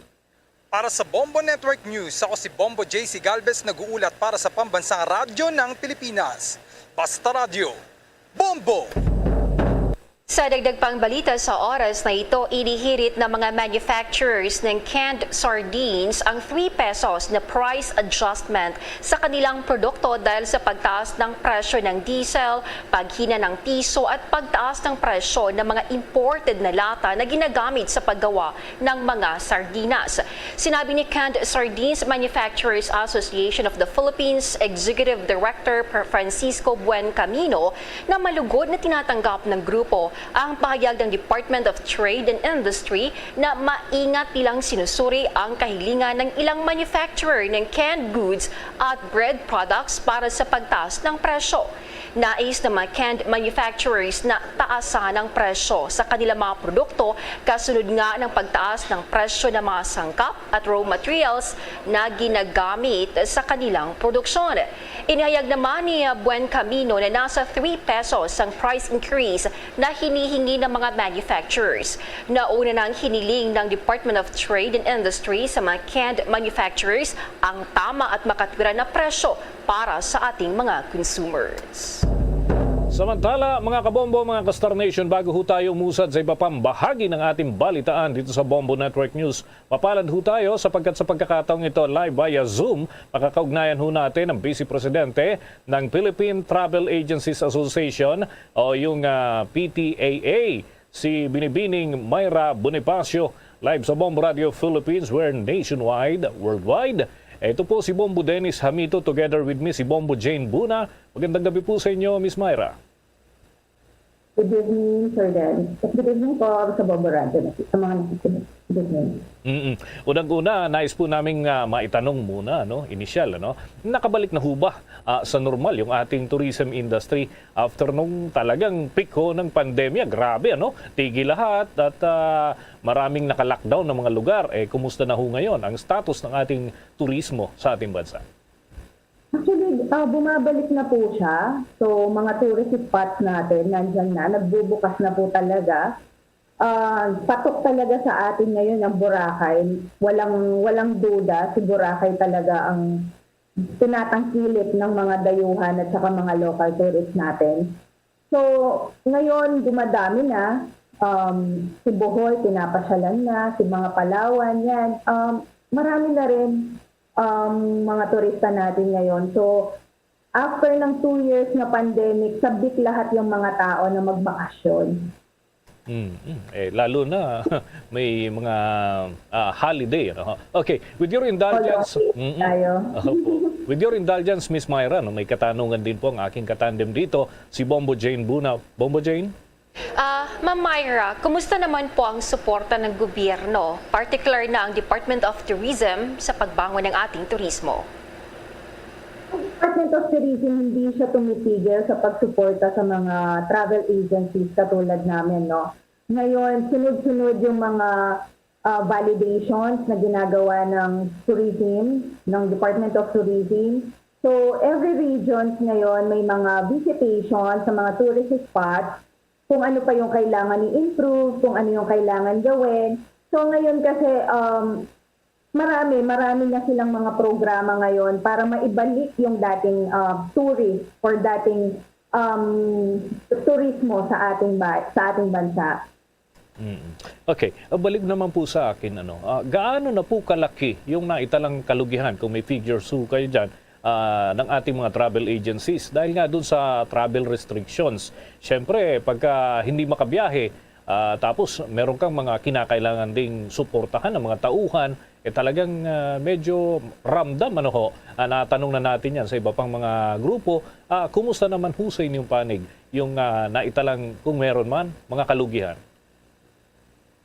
Para sa Bombo Network News, ako si Bombo J C Galvez, nag-uulat para sa Pambansang Radyo ng Pilipinas. Basta Radyo, Bombo! Sa dagdag pang balita sa oras na ito, inihirit ng mga manufacturers ng canned sardines ang three pesos na price adjustment sa kanilang produkto dahil sa pagtaas ng presyo ng diesel, paghina ng piso at pagtaas ng presyo ng mga imported na lata na ginagamit sa paggawa ng mga sardinas. Sinabi ni Canned Sardines Manufacturers Association of the Philippines Executive Director Francisco Buen Camino na malugod na tinatanggap ng grupo ang pahayag ng Department of Trade and Industry na maingat nilang sinusuri ang kahilingan ng ilang manufacturer ng canned goods at bread products para sa pagtaas ng presyo. Nais ng mga canned manufacturers na taasan ang presyo sa kanilang mga produkto kasunod nga ng pagtaas ng presyo ng mga sangkap at raw materials na ginagamit sa kanilang produksyon. Inihayag naman ni Buen Camino na nasa three pesos ang price increase na hinihingi ng mga manufacturers. Nauna nang hiniling ng Department of Trade and Industry sa mga canned manufacturers ang tama at makatwiran na presyo para sa ating mga consumers. Samantala, mga kabombo, mga ka-Star Nation, bago ho tayo umusad sa iba pang bahagi ng ating balitaan dito sa Bombo Network News, mapalad ho tayo sapagkat sa pagkakataong ito, live via Zoom, makakaugnayan ho natin ang Vice Presidente ng Philippine Travel Agencies Association o yung ah, P T A A, si Binibining Myra Bonifacio, live sa Bombo Radio Philippines. We're nationwide, worldwide. Ito po si Bombo Dennis Hamito, together with me si Bombo Jane Buna. Magandang gabi po sa inyo, Miss Myra. Good evening, Sir Dan. Good evening po sa Bombo Radio, sa mga nakikinig. Good evening. Mm-mm. Unang-una, nais po naming ah, maitanong muna, no, inisyal, ano, nakabalik na ho ba ah, sa normal yung ating tourism industry after nung talagang peak ho ng pandemya? Grabe, ano? Tigil lahat at ah, maraming naka-lockdown ng mga lugar. Eh, kumusta na ho ngayon ang status ng ating turismo sa ating bansa? Actually, ah, bumabalik na po siya. So, mga tourist spots natin, nandyan na, nagbubukas na po talaga. Ah, patok talaga sa atin ngayon ang Boracay. Walang, walang duda, si Boracay talaga ang tinatangkilik ng mga dayuhan at saka mga local tourists natin. So, ngayon, dumadami na. Um, si Bohol, pinapasyalan na, si mga Palawan, yan. Um, marami na rin um, mga turista natin ngayon. So, after ng two years na pandemic, sabik lahat yung mga tao na magbakasyon. Mm, mm. Eh, lalo na may mga ah, holiday, ano? Okay, with your indulgence, Holiday mm-mm. tayo. Opo. With your indulgence, Miss Myra, no, may katanungan din po ang aking katandem dito, si Bombo Jane Buna. Bombo Jane? Ah, Ma'am Myra, kumusta naman po ang suporta ng gobyerno, particular na ang Department of Tourism, sa pagbangon ng ating turismo? Ang Department of Tourism hindi siya tumitigil sa pagsuporta sa mga travel agencies katulad namin, no? Ngayon, sunod-sunod yung mga ah, validations na ginagawa ng tourism, ng Department of Tourism. So, every regions ngayon may mga visitation sa mga tourist spots, kung ano pa yung kailangan i-improve, kung ano yung kailangan gawin. So, ngayon kasi, um, marami, marami na silang mga programa ngayon para maibalik yung dating ah, tourist or dating um, turismo sa ating ba- sa ating bansa. Mm. Okay, ah, balik naman po sa akin, ano, ah, gaano na po kalaki yung naitalang kalugihan, kung may figures ho kayo dyan, ah, ng ating mga travel agencies dahil nga dun sa travel restrictions? Siyempre, pagka hindi makabiyahe, ah, tapos meron kang mga kinakailangan ding suportahan ng mga tauhan, eh talagang ah, medyo ramdam, ano ho. Ah, natanong na natin yan sa iba pang mga grupo. Ah, kumusta naman ho sa inyong panig yung ah, naitalang, kung meron man, mga kalugihan?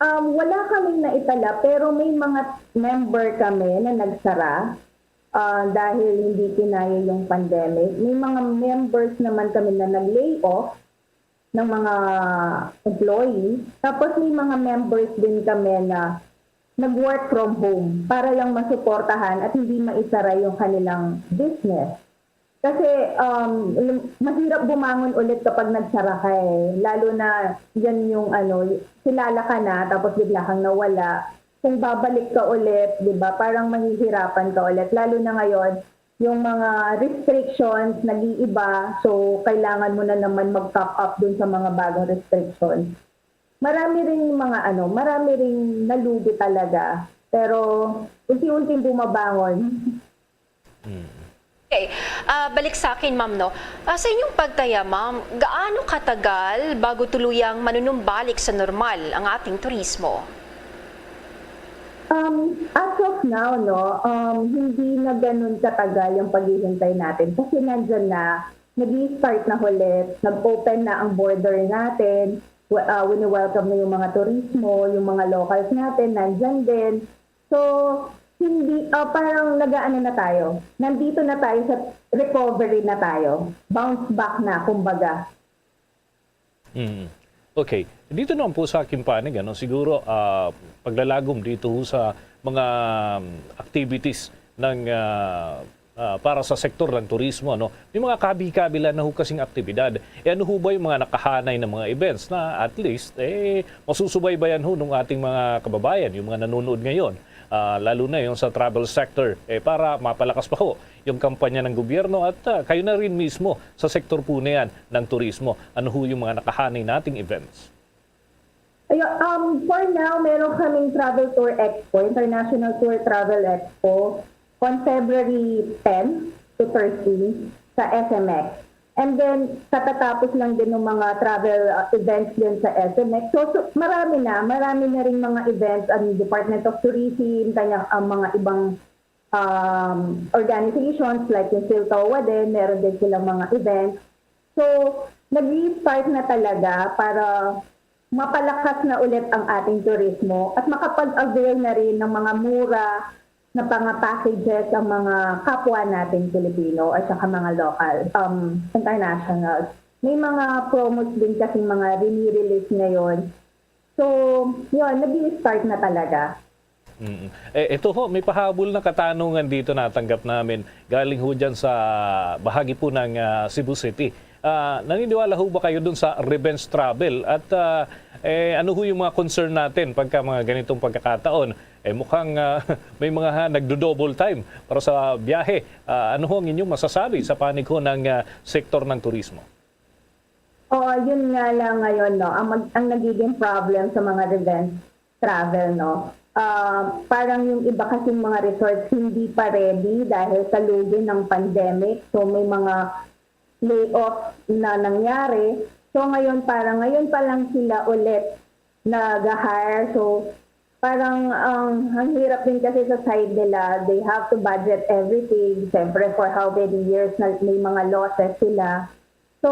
Um, wala kaming naitala, pero may mga member kami na nagsara. ah, dahil hindi kinaya yung pandemic. May mga members naman kami na nag-lay off ng mga employee. Tapos may mga members din kami na nag-work from home para lang masuportahan at hindi maisara yung kanilang business. Kasi, um, mahirap bumangon ulit kapag nagsara ka eh. Lalo na yan yung ano, kilala ka na tapos bigla kang nawala. Kung babalik ka ulit, di ba, parang mahihirapan ka ulit. Lalo na ngayon, yung mga restrictions nag-iiba, so kailangan mo na naman mag-top up dun sa mga bagong restrictions. Marami ring mga ano, marami ring nalugi talaga. Pero unti-unting bumabangon. Okay. Ah, balik sa akin, ma'am, no? Ah, sa inyong pagtaya, ma'am, gaano katagal bago tuluyang manunumbalik sa normal ang ating turismo? Um, as of now, no, um, hindi na ganun katagal yung paghihintay natin kasi nandyan na, nag-i-start na ulit, nag-open na ang border natin, we- uh, wini-welcome na yung mga turismo, yung mga locals natin, nandyan din. So, hindi, uh, parang nag-aano na tayo, nandito na tayo sa recovery na tayo, bounce back na, kumbaga. Mm. Okay. Dito naman po sa aking panig, ano, siguro ah, paglalagom dito ho sa mga um, activities ng ah, ah, para sa sektor ng turismo, ano. May mga kabi-kabilan na ho kasing aktibidad. E ano ho ba yung mga nakahanay na mga events na at least eh masusubaybayan ho ng ating mga kababayan, yung mga nanonood ngayon, ah, lalo na yung sa travel sector, eh para mapalakas pa ho yung kampanya ng gobyerno at ah, kayo na rin mismo sa sektor po na yan ng turismo. Ano ho yung mga nakahanay nating events? Ayo, um, for now, meron kaming Travel Tour Expo, International Tour Travel Expo, on February ten to thirteen sa S M X. And then, katatapos lang din ng mga travel uh, events din sa S M X. So, so, marami na, marami na rin mga events ang Department of Tourism, kanya ang mga ibang um, organizations like yung PhilTOA din, meron din silang mga events. So, nag-start na talaga para mapalakas na ulit ang ating turismo at makapag-avail na rin ng mga mura na mga packages ang mga kapwa nating Pilipino at saka mga local, um, international. May mga promos din kasi mga rini-release ngayon. So, yun, nag-i-start na talaga. Mm. Eh, ito ho, may pahabol na katanungan dito natanggap namin. Galing ho dyan sa bahagi po ng ah, Cebu City. Ah, naniniwala ho ba kayo dun sa revenge travel? At ah, eh, ano ho yung mga concern natin pagka mga ganitong pagkakataon? Eh, mukhang ah, may mga ha, nagdo-double time para sa biyahe. Ah, ano ho ang inyong masasabi sa panig ho ng ah, sektor ng turismo? Oo, yun nga lang ngayon, no? Ang, mag- ang nagiging problem sa mga revenge travel, no? Ah, parang yung iba kasing mga resorts hindi pa ready dahil sa lugi ng pandemic. So may mga layoff na nangyari. So ngayon, parang ngayon pa lang sila ulit nag-hire. So parang ang, ang hirap din kasi sa side nila. They have to budget everything. Siyempre, for how many years na may mga losses sila. So,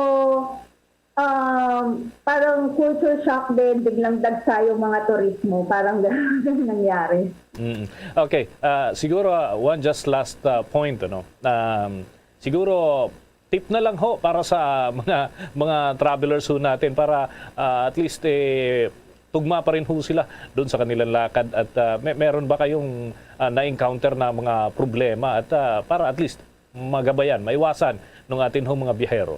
um, parang culture shock din, biglang dagsa yung mga turismo. Parang ganun ang nangyari. Mm. Okay, ah, siguro ah, one just last ah, point, ano. Um, siguro tip na lang ho para sa mga mga travelers ho natin para ah, at least eh tugma pa rin ho sila doon sa kanilang lakad at ah, may, meron ba kayong ah, na-encounter na mga problema at ah, para at least magabayan, maiwasan ng atin ho mga biyahero?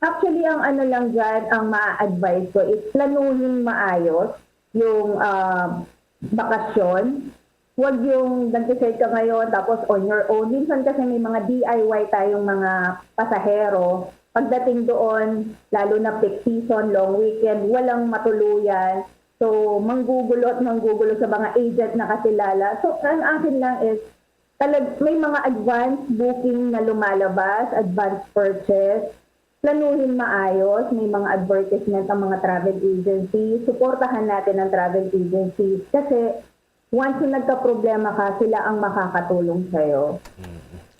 Actually, ang ano lang dyan, ang ma-advise ko is planuhin maayos yung ah, bakasyon. Huwag yung nag-decide ka ngayon tapos on your own. Minsan kasi may mga D I Y tayong mga pasahero. Pagdating doon, lalo na peak season, long weekend, walang matuluyan. So, manggugulo at manggugulo sa mga agent na kakilala. So, ang akin lang is, talag may mga advance booking na lumalabas, advance purchase. Planuhin maayos, may mga advertisement ang mga travel agency. Suportahan natin ang travel agency kasi once na nagka-problema ka, sila ang makakatulong sa'yo.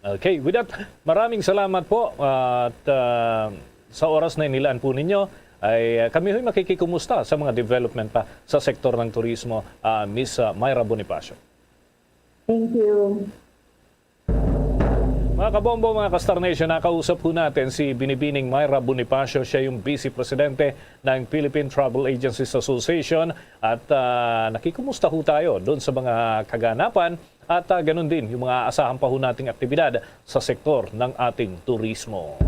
Okay, with that, maraming salamat po at ah, sa oras na inilaan po ninyo ay ah, kami ho'y makikikumusta sa mga development pa sa sektor ng turismo, ah, Miss ah, Myra Bonifacio. Thank you. Mga kabombo, mga ka-Star Nation, nakausap ho natin si Binibining Myra Bonifacio. Siya yung Vice Presidente ng Philippine Travel Agencies Association. At ah, nakikumusta ho tayo doon sa mga kaganapan at ah, ganun din yung mga asahan pa ho nating aktibidad sa sektor ng ating turismo.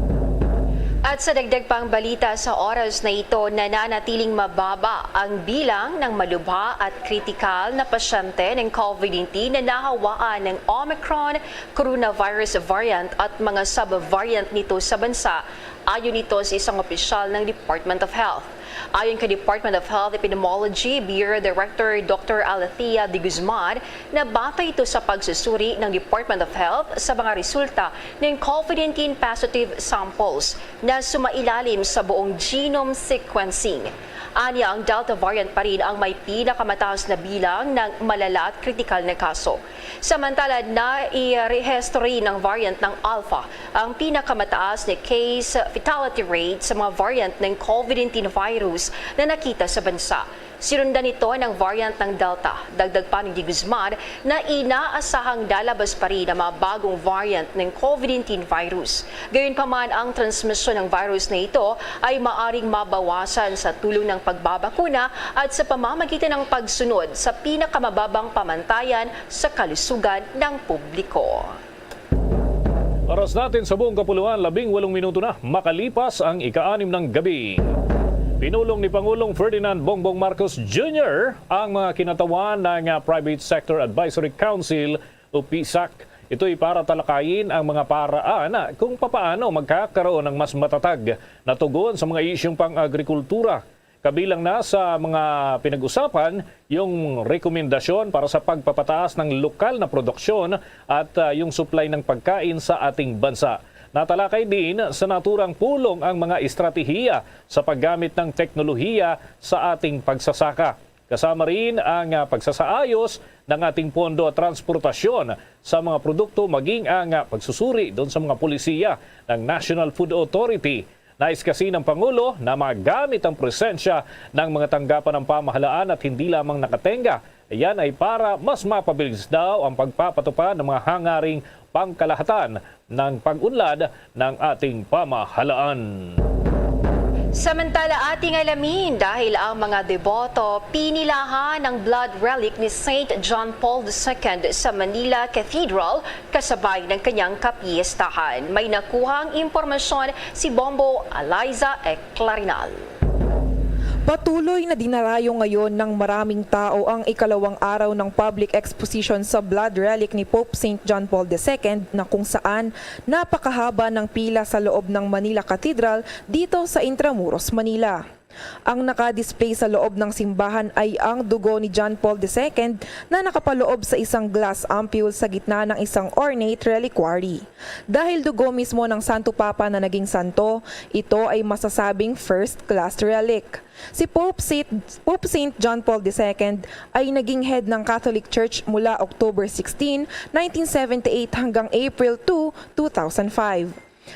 At sa dagdag pang balita sa oras na ito, nananatiling mababa ang bilang ng malubha at kritikal na pasyente ng COVID nineteen na nahawaan ng Omicron coronavirus variant at mga sub-variant nito sa bansa, ayon ito sa isang opisyal ng Department of Health. Ayon kay Department of Health Epidemiology Bureau Director Doctor Alethea de Guzman, nabatay ito sa pagsusuri ng Department of Health sa mga resulta ng COVID nineteen positive samples na sumailalim sa buong genome sequencing. Anya, ang Delta variant pa rin ang may pinakamataas na bilang ng malala at kritikal na kaso. Samantala, nairehistro rin ang variant ng Alpha, ang pinakamataas na case fatality rate sa mga variant ng COVID nineteen virus na nakita sa bansa. Sinundan nito ng variant ng Delta. Dagdag pa ni De Guzman na inaasahang lalabas pa rin ang mga bagong variant ng COVID nineteen virus. Gayunpaman, ang transmisyon ng virus na ito ay maaring mabawasan sa tulong ng pagbabakuna at sa pamamagitan ng pagsunod sa pinakamababang pamantayan sa kalusugan ng publiko. Oras natin sa buong kapuluan, labing walong minuto na makalipas ang ika-anim ng gabi. Pinulong ni Pangulong Ferdinand Bongbong Marcos Junior ang mga kinatawan ng ah, Private Sector Advisory Council o PSAC. Ito'y para talakayin ang mga paraan kung papaano magkakaroon ng mas matatag na tugon sa mga isyung pang-agrikultura. Kabilang na sa mga pinag-usapan yung rekomendasyon para sa pagpapataas ng lokal na produksyon at ah, yung supply ng pagkain sa ating bansa. Natalakay din sa naturang pulong ang mga estratehiya sa paggamit ng teknolohiya sa ating pagsasaka. Kasama rin ang ah, pagsasaayos ng ating pondo at transportasyon sa mga produkto, maging ang ah, pagsusuri doon sa mga polisiya ng National Food Authority. Nais kasi ng Pangulo na magamit ang presensya ng mga tanggapan ng pamahalaan at hindi lamang nakatenga. Yan ay para mas mapabilis daw ang pagpapatupad ng mga hangaring pangkalahatan ng pag-unlad ng ating pamahalaan. Samantala, ating alamin dahil ang mga deboto pinilahan ng blood relic ni Saint John Paul the Second sa Manila Cathedral kasabay ng kanyang kapiestahan. May nakuhang impormasyon si Bombo Eliza Eclarinal. Patuloy na dinarayo ngayon ng maraming tao ang ikalawang araw ng public exposition sa blood relic ni Pope Saint John Paul the Second, na kung saan napakahaba ng pila sa loob ng Manila Cathedral dito sa Intramuros, Manila. Ang naka-display sa loob ng simbahan ay ang dugo ni John Paul the Second na nakapaloob sa isang glass ampule sa gitna ng isang ornate reliquary. Dahil dugo mismo ng Santo Papa na naging santo, ito ay masasabing first-class relic. Si Pope Saint, Pope Saint John Paul the Second ay naging head ng Catholic Church mula October sixteen, nineteen seventy-eight hanggang April two, two thousand five.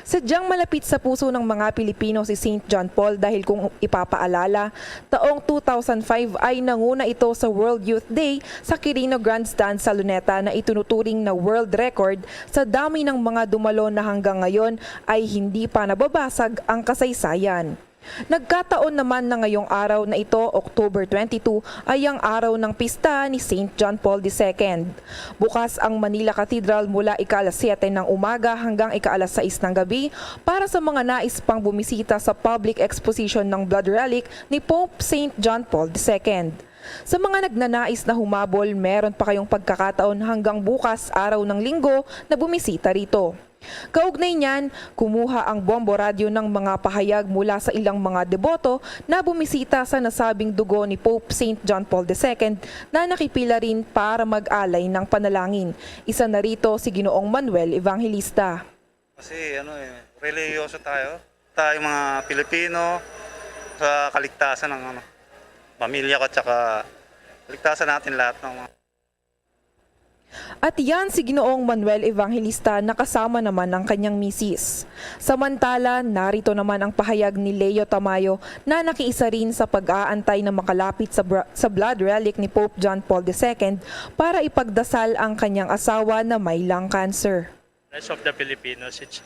Sadyang malapit sa puso ng mga Pilipino si Saint John Paul dahil kung ipapaalala, taong two thousand five ay nanguna ito sa World Youth Day sa Quirino Grandstand sa Luneta na itinuturing na world record sa dami ng mga dumalo na hanggang ngayon ay hindi pa nababasag ang kasaysayan. Nagkataon naman na ngayong araw na ito, October twenty-two, ay ang araw ng pista ni Saint John Paul the Second. Bukas ang Manila Cathedral mula ika-alas siyete ng umaga hanggang ika-alas sais ng gabi para sa mga nais pang bumisita sa public exposition ng blood relic ni Pope Saint John Paul the Second. Sa mga nagnanais na humabol, meron pa kayong pagkakataon hanggang bukas, araw ng Linggo, na bumisita rito. Kaugnay niyan, kumuha ang Bombo Radyo ng mga pahayag mula sa ilang mga deboto na bumisita sa nasabing dugo ni Pope Saint John Paul the Second na nakipila rin para mag-alay ng panalangin. Isa na rito si Ginoong Manuel Evangelista. Kasi ano eh, relihiyoso tayo. Tayo mga Pilipino sa kaligtasan ng ano, pamilya ko at saka kaligtasan natin lahat ng mga At yan si Ginoong Manuel Evangelista na kasama naman ang kanyang misis. Samantala, narito naman ang pahayag ni Leo Tamayo na nakiisa rin sa pag-aantay na makalapit sa, bra- sa blood relic ni Pope John Paul the Second para ipagdasal ang kanyang asawa na may lung cancer. Rest of the Filipinos, it's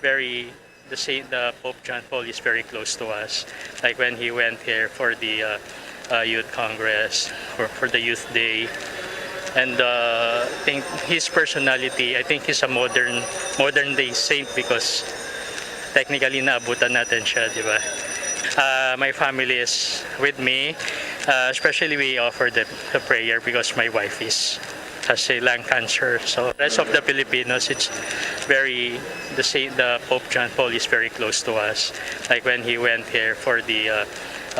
very the same. The Pope John Paul is very close to us. Like when he went here for the uh, uh, Youth Congress or for the Youth Day, and uh, I think his personality, I think he's a modern modern day saint because technically naabutan natin siya, di ba? Uh, my family is with me. Uh, especially we offer the, the prayer because my wife is has a lung cancer. So rest of the Filipinos, it's very the same. The Pope John Paul is very close to us. Like when he went here for the uh,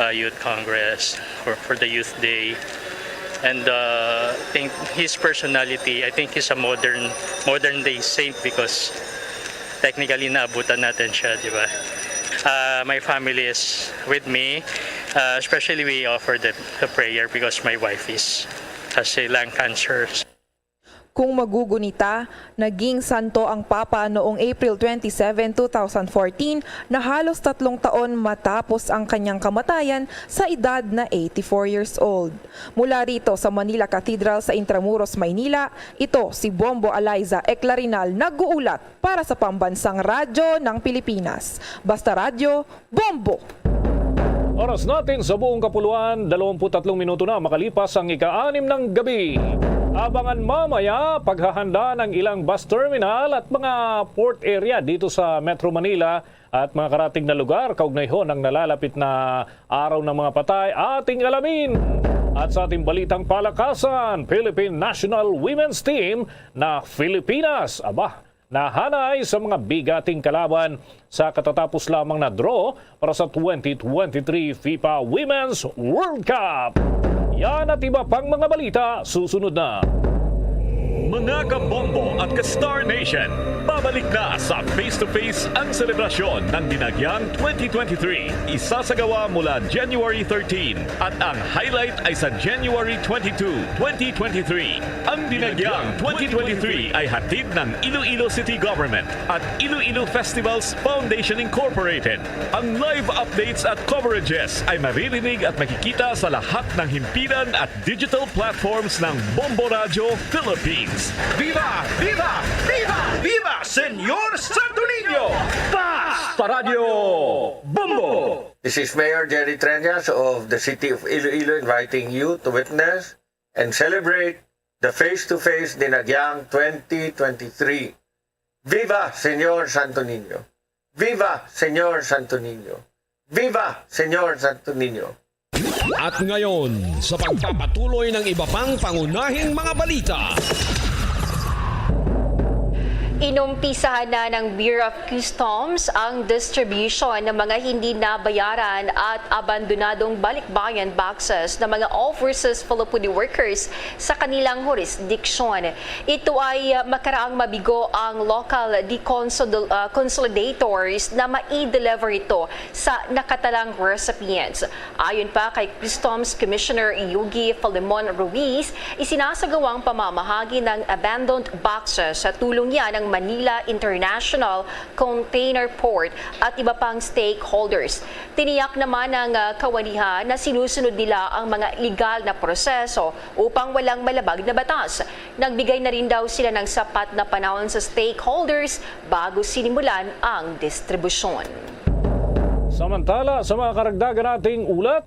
uh, Youth Congress or for the Youth Day, and uh, I think his personality, I think he's a modern modern day saint because technically naabutan natin siya, di ba? Uh, my family is with me. Uh, especially we offer the, the prayer because my wife is has a lung cancer. Kung magugunita, naging santo ang Papa noong April twenty-seven, two thousand fourteen, na halos tatlong taon matapos ang kanyang kamatayan sa edad na eighty-four years old. Mula rito sa Manila Cathedral sa Intramuros, Maynila, ito si Bombo Eliza Eclarinal nag-uulat para sa Pambansang Radyo ng Pilipinas. Basta Radyo, Bombo! Oras natin sa buong kapuluan, dalawampu't tatlong minuto na makalipas ang ika-anim ng gabi. Abangan mamaya paghahanda ng ilang bus terminal at mga port area dito sa Metro Manila at mga karatig na lugar kaugnay ho ng nalalapit na Araw ng mga Patay. Ating alamin at sa ating balitang palakasan, Philippine National Women's Team na Filipinas. Aba, nahanay sa mga bigating kalaban sa katatapos lamang na draw para sa twenty twenty-three FIFA Women's World Cup. Yan at iba pang mga balita susunod na. Mga kabombo at ka-Star Nation, babalik na sa Face to Face ang selebrasyon ng Dinagyang twenty twenty-three. Isasagawa mula January thirteen at ang highlight ay sa January twenty-two, twenty twenty-three. Ang Dinagyang twenty twenty-three ay hatid ng Iloilo City Government at Iloilo Festivals Foundation Incorporated. Ang live updates at coverages ay maririnig at makikita sa lahat ng himpilan at digital platforms ng Bombo Radyo Philippines. Viva! Viva! Viva! Viva Señor Santo Niño! Basta Radyo Bombo! This is Mayor Jerry Treñas of the City of Iloilo inviting you to witness and celebrate the Face to Face Dinagyang twenty twenty-three. Viva Señor Santo Niño! Viva Señor Santo Niño! Viva Señor Santo Niño! At ngayon, sa pagpapatuloy ng iba pang pangunahing mga balita. Inumpisahan na ng Bureau of Customs ang distribution ng mga hindi nabayaran at abandonadong balikbayan boxes ng mga All Forces Filipino workers sa kanilang jurisdiction. Ito ay, uh, makaraang mabigo ang local deconsol-, uh, consolidators na mai-deliver ito sa nakatalang recipients. Ayon pa kay Customs Commissioner Yogi Filemon Ruiz, isinasagawang pamamahagi ng abandoned boxes sa tulong niya ng Manila International Container Port at iba pang stakeholders. Tiniyak naman ng, ah, kawanihan na sinusunod nila ang mga legal na proseso upang walang malabag na batas. Nagbigay na rin daw sila ng sapat na panahon sa stakeholders bago sinimulan ang distribusyon. Samantala, sa mga karagdagan nating ulat,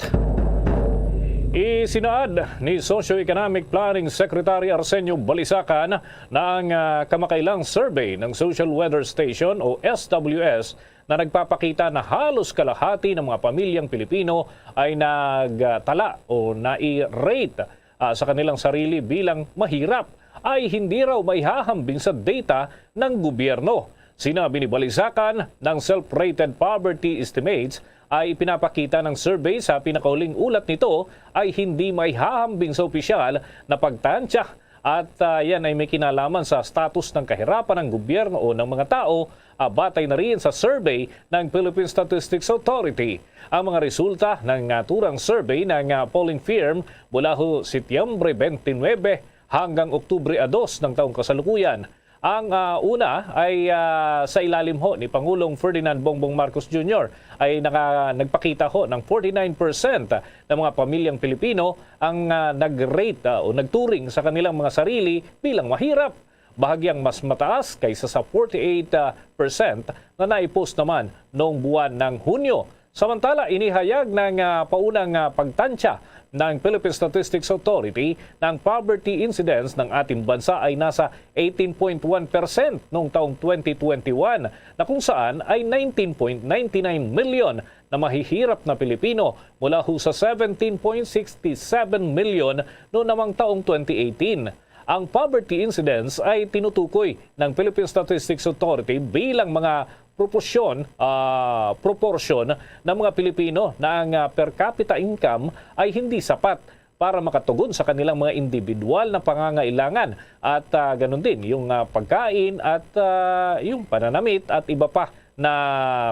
isinaad ni Socio-Economic Planning Secretary Arsenio Balisacan na ang, ah, kamakailang survey ng Social Weather Station o S W S na nagpapakita na halos kalahati ng mga pamilyang Pilipino ay nagtala o nai-rate, ah, sa kanilang sarili bilang mahirap ay hindi raw maihahambing sa data ng gobyerno. Sinabi ni Balisacan, ng self-rated poverty estimates ay ipinapakita ng survey sa pinakahuling ulat nito ay hindi maihahambing sa opisyal na pagtansya at, ah, yan ay may kinalaman sa status ng kahirapan ng gobyerno o ng mga tao, ah, batay na rin sa survey ng Philippine Statistics Authority. Ang mga resulta ng naturang survey ng, ah, polling firm mula ho Setyembre twenty-nine hanggang Oktubre a dos ng taong kasalukuyan. Ang, ah, una ay, ah, sa ilalim ho ni Pangulong Ferdinand Bongbong Marcos Junior ay naka-, nagpakita ho ng forty-nine percent ng mga pamilyang Pilipino ang, ah, nag-rate, ah, o nagturing sa kanilang mga sarili bilang mahirap. bahagyang mas mataas kaysa sa forty-eight percent na naipost naman noong buwan ng Hunyo. Samantala, inihayag ng, ah, paunang, ah, pagtansya ng Philippine Statistics Authority na ang poverty incidence ng ating bansa ay nasa eighteen point one percent noong taong twenty twenty-one, na kung saan ay nineteen point nine nine million na mahihirap na Pilipino mula ho sa seventeen point six seven million noong namang taong twenty eighteen. Ang poverty incidence ay tinutukoy ng Philippine Statistics Authority bilang mga proporsyong, ah, proporsyong mga Pilipino na ang, ah, per capita income ay hindi sapat para makatugon sa kanilang mga individual na pangangailangan at, ah, ganun din yung, ah, pagkain at, ah, yung pananamit at iba pa na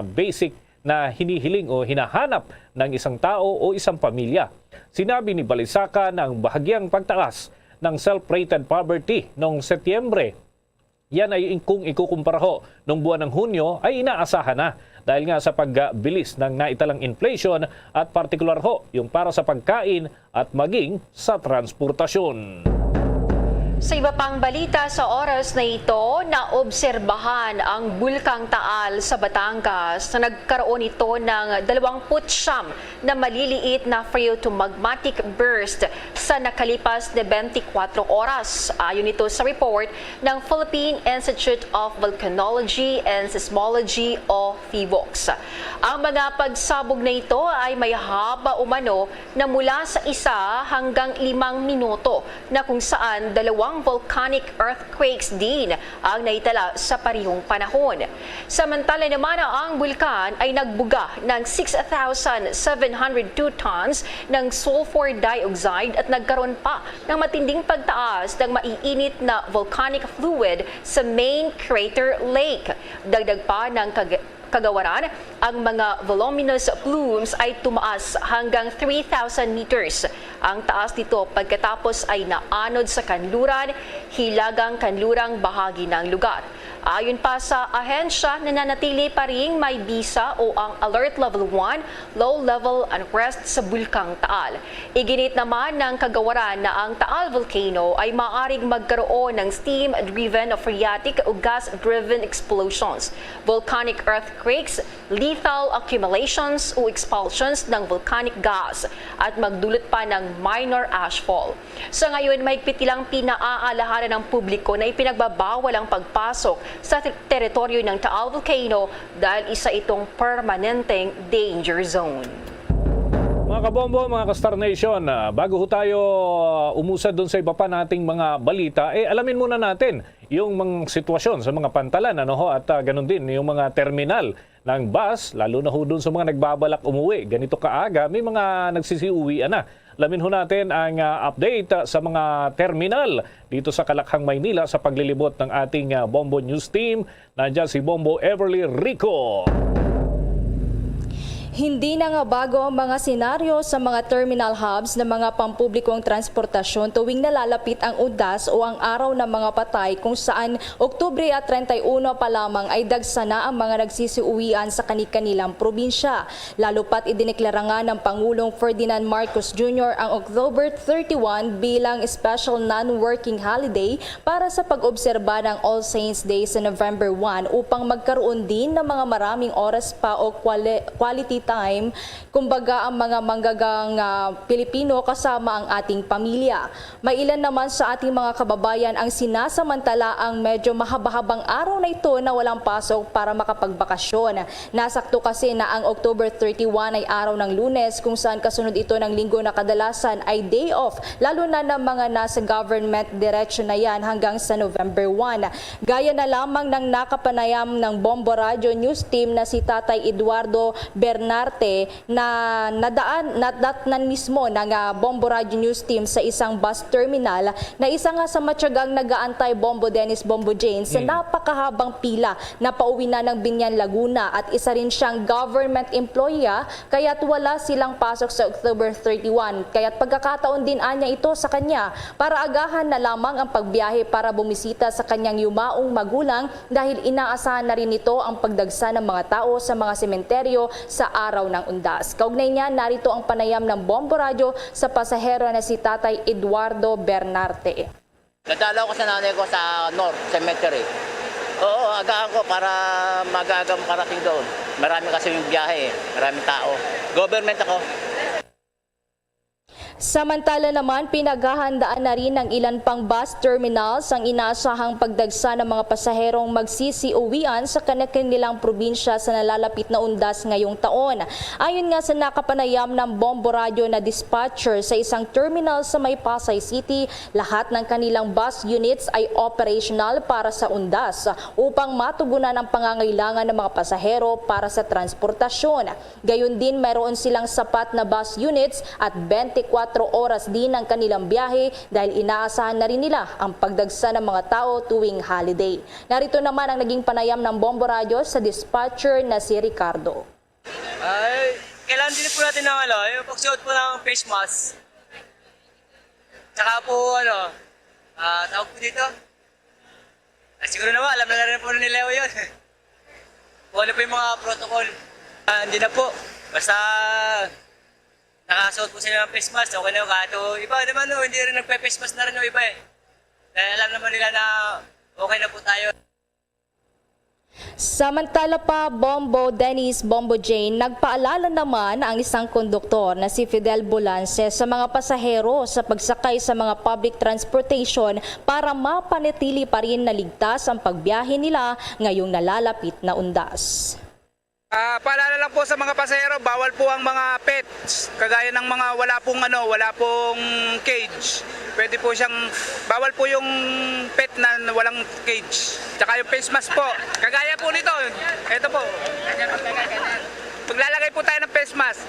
basic na hinihiling o hinahanap ng isang tao o isang pamilya. Sinabi ni Balisaka na ang bahagyang pagtaas ng self-rated poverty noong Setyembre, yan ay in-, kung ikukumpara ho nung buwan ng Hunyo, ay inaasahan na dahil nga sa pagbilis ng naitalang inflation at partikular ho yung para sa pagkain at maging sa transportasyon. Sa iba pang balita sa oras na ito, naobserbahan ang Bulkang Taal sa Batangas na nagkaroon ito ng dalawang putsyam na maliliit na phreatomagmatic burst sa nakalipas na twenty-four oras. Ayon ito sa report ng Philippine Institute of Volcanology and Seismology o PHIVOLCS. Ang mga pagsabog na ito ay may haba umano na mula sa isa hanggang limang minuto, na kung saan dalawang volcanic earthquakes din ang naitala sa parehong panahon. Samantala naman, ang bulkan ay nagbuga ng six thousand seven hundred two tons ng sulfur dioxide at nagkaroon pa ng matinding pagtaas ng maiinit na volcanic fluid sa main crater lake. Dagdag pa ng kag- kagawaran, ang mga voluminous plumes ay tumaas hanggang three thousand meters. Ang taas nito pagkatapos ay naanod sa kanluran, hilagang kanlurang bahagi ng lugar. Ayon pa sa ahensya, nananatili pa ring may bisa o ang Alert Level one, Low Level Unrest sa Bulkang Taal. Iginit naman ng kagawaran na ang Taal Volcano ay maaring magkaroon ng steam-driven, phreatic o gas-driven explosions, volcanic earthquakes, lethal accumulations o expulsions ng volcanic gas, at magdulot pa ng minor ashfall. Sa ngayon, mahigpit nilang pinaaalahanan ang publiko na ipinagbabawal ang pagpasok sa ter- teritoryo ng Taal Volcano dahil isa itong permanenteng danger zone. Mga kabombo, mga ka-Star Nation, ah, bago ho tayo, ah, umusad dun sa iba pa nating mga balita, eh, alamin muna natin yung mga sitwasyon sa mga pantalan, ano ho, at, ah, ganun din yung mga terminal ng bus, lalo na ho dun sa mga nagbabalak umuwi ganito kaaga, may mga nagsisiuwian na. Alamin ho natin ang, ah, update, ah, sa mga terminal dito sa Kalakhang, Maynila sa paglilibot ng ating, ah, Bombo News Team. Nandiyan si Bombo Everly Rico. Hindi na nga bago ang mga senaryo sa mga terminal hubs ng mga pampublikong transportasyon tuwing nalalapit ang Undas o ang Araw ng mga Patay, kung saan Oktubre at treinta y uno pa lamang ay dagsa na ang mga nagsisiuwian sa kani-kanilang probinsya. Lalo pa't idineklara nga ng Pangulong Ferdinand Marcos Junior ang October thirty-one bilang special non-working holiday para sa pag-obserba ng All Saints Day sa November one, upang magkaroon din ng mga maraming oras pa o quali-, quality time, kumbaga, ang mga manggagang, ah, Pilipino kasama ang ating pamilya. May ilan naman sa ating mga kababayan ang sinasamantala ang medyo mahaba-habang araw na ito na walang pasok para makapagbakasyon. Nasakto kasi na ang October thirty-one ay araw ng Lunes, kung saan kasunod ito ng Linggo na kadalasan ay day off, lalo na ng mga nasa government, diretso na yan hanggang sa November one. Gaya na lamang ng nakapanayam ng Bombo Radyo News Team na si Tatay Eduardo Bernarte, na nadaan, nadatnan mismo ng, ah, Bombo Radyo News Team sa isang bus terminal na isa nga sa matyagang nagaantay Bombo Dennis Bombo Jane sa napakahabang pila na pauwi na ng Binyan, Laguna, at isa rin siyang government employee, ah, kaya't wala silang pasok sa October thirty-one. Kaya't pagkakataon din anya ito sa kanya para agahan na lamang ang pagbiyahe para bumisita sa kanyang yumaong magulang, dahil inaasahan na rin nito ang pagdagsa ng mga tao sa mga sementeryo sa araw ng Undas. Kaugnay niyan, narito ang panayam ng Bombo Radyo sa pasahero na si Tatay Eduardo Bernarte. Nadalaw ko sa nanay ko sa North Cemetery. Oo, agaan ko para maaga-aga makarating doon. Marami kasi yung biyahe, eh. Maraming tao. Government ako. Samantala naman, pinaghahandaan na rin ng ilan pang bus terminals ang inaasahang pagdagsa ng mga pasaherong magsisiuwian sa kanilang probinsya sa nalalapit na undas ngayong taon. Ayon nga sa nakapanayam ng Bombo Radyo na dispatcher sa isang terminal sa may Pasay City, lahat ng kanilang bus units ay operational para sa undas upang matugunan ang pangangailangan ng mga pasahero para sa transportasyon. Gayon din, mayroon silang sapat na bus units at twenty-four oras din ang kanilang biyahe dahil inaasahan na rin nila ang pagdagsa ng mga tao tuwing holiday. Narito naman ang naging panayam ng Bombo Radyo sa dispatcher na si Ricardo. Ay, kailangan din po natin ng ano, yung pagsuot po ng face mask. Tsaka po, ano, ah, tawag po dito. Ah, siguro naman, alam na rin po ni Leo yun. Kung ano po yung mga protocol. Ah, hindi na po. Basta nakasuot po sila ng face mask, okay na yun. Kahit o, iba naman, no, hindi rin nagpe-face mask na rin yung iba eh. Dahil alam naman nila na okay na po tayo. Samantala pa, Bombo Dennis, Bombo Jane, nagpaalala naman ang isang konduktor na si Fidel Bolance sa mga pasahero sa pagsakay sa mga public transportation para mapanatili pa rin na ligtas ang pagbiyahe nila ngayong nalalapit na undas. Ah, paalala lang po sa mga pasahero, bawal po ang mga pets, kagaya ng mga wala pong ano, wala pong cage. Pwede po siyang, bawal po yung pet na walang cage. Tsaka yung face mask po. Kagaya po nito, ito po. Maglalagay po tayo ng face mask.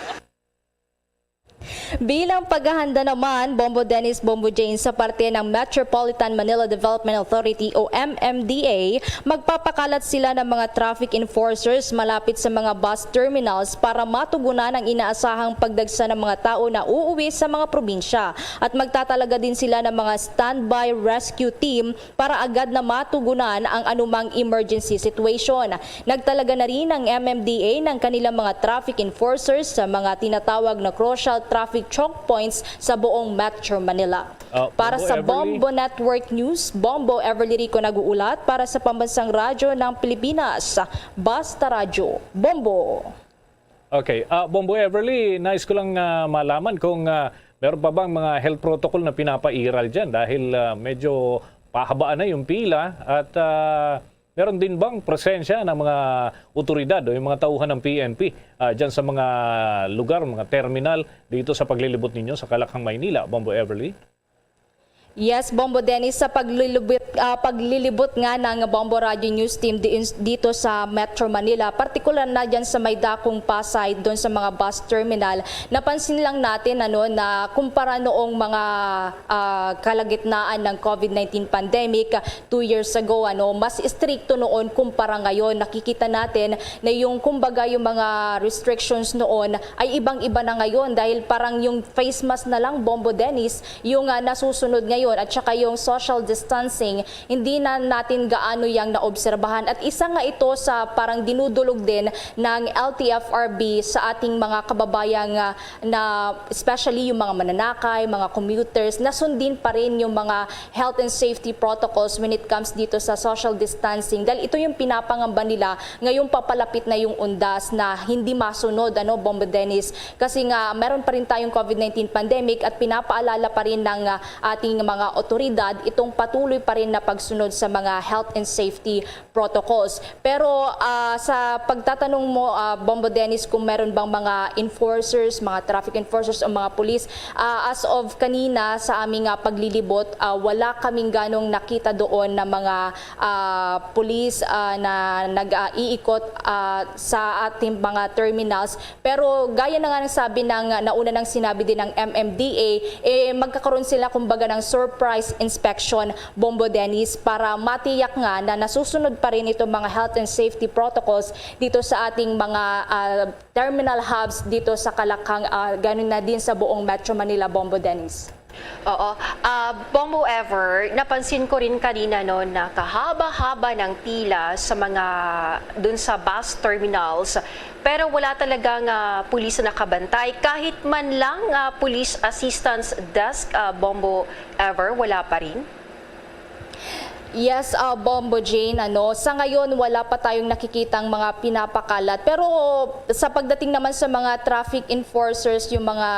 Bilang paghahanda naman, Bombo Dennis, Bombo Jane, sa parte ng Metropolitan Manila Development Authority o M M D A, magpapakalat sila ng mga traffic enforcers malapit sa mga bus terminals para matugunan ang inaasahang pagdagsa ng mga tao na uuwi sa mga probinsya. At magtatalaga din sila ng mga standby rescue team para agad na matugunan ang anumang emergency situation. Nagtalaga na rin ang M M D A ng kanilang mga traffic enforcers sa mga tinatawag na crucial traffic choke points sa buong Metro Manila. Ah, Para Bombo sa Everly. Bombo Network News, Bombo Everly Rico nag-uulat para sa Pambansang Radyo ng Pilipinas. Basta Radyo, Bombo! Okay. Ah, Bombo Everly, nais ko lang ah, malaman kung ah, meron pa bang mga health protocol na pinapairal dyan dahil ah, medyo pahabaan na yung pila at ah, meron din bang presensya ng mga otoridad o yung mga tauhan ng P N P ah, dyan sa mga lugar, mga terminal dito sa paglilibot ninyo sa Calakhang, Maynila, Bombo Everly? Yes, Bombo Dennis, sa paglilibot, ah, paglilibot nga ng Bombo Radio News Team diin, dito sa Metro Manila, partikular na dyan sa may Dakong Pasay, doon sa mga bus terminal, napansin lang natin ano, na kumpara noong mga ah, kalagitnaan ng COVID nineteen pandemic, ah, two years ago, ano, mas istrikto noon kumpara ngayon. Nakikita natin na yung kumbaga yung mga restrictions noon ay ibang-iba na ngayon dahil parang yung face mask na lang, Bombo Dennis, yung ah, nasusunod ngayon at saka yung social distancing, hindi na natin gaano yang naobserbahan. At isa nga ito sa parang dinudulog din ng L T F R B sa ating mga kababayang ah, na especially yung mga mananakay, mga commuters, na sundin pa rin yung mga health and safety protocols when it comes dito sa social distancing. Dahil ito yung pinapangamba nila ngayong papalapit na yung undas na hindi masunod, ano, Bombo Dennis. Kasi nga, meron pa rin tayong COVID nineteen pandemic at pinapaalala pa rin ng ah, ating mga otoridad itong patuloy pa rin na pagsunod sa mga health and safety protocols. Pero ah, sa pagtatanong mo, ah, Bombo Dennis, kung meron bang mga enforcers, mga traffic enforcers o mga pulis, ah, as of kanina sa aming ah, paglilibot, ah, wala kaming ganong nakita doon na mga ah, pulis ah, na nag-iikot ah, sa ating mga terminals. Pero gaya na nga ng sabi ng nauna nang sinabi din ng M M D A, eh, magkakaroon sila kumbaga ng surprise inspection, Bombo Dennis, para matiyak nga na nasusunod pa rin itong mga health and safety protocols dito sa ating mga ah, terminal hubs dito sa Calakhang, ah, ganun na din sa buong Metro Manila, Bombo Dennis. Oo. Ah, Bombo Ever, napansin ko rin kanina no, na kahaba-haba ng pila sa mga dun sa bus terminals, pero wala talagang ah, pulis na nakabantay. Kahit man lang ah, police assistance desk, ah, Bombo Ever, wala pa rin? Yes, ah, Bombo Jane, ano, sa ngayon wala pa tayong nakikitang mga pinapakalat. Pero sa pagdating naman sa mga traffic enforcers, yung mga,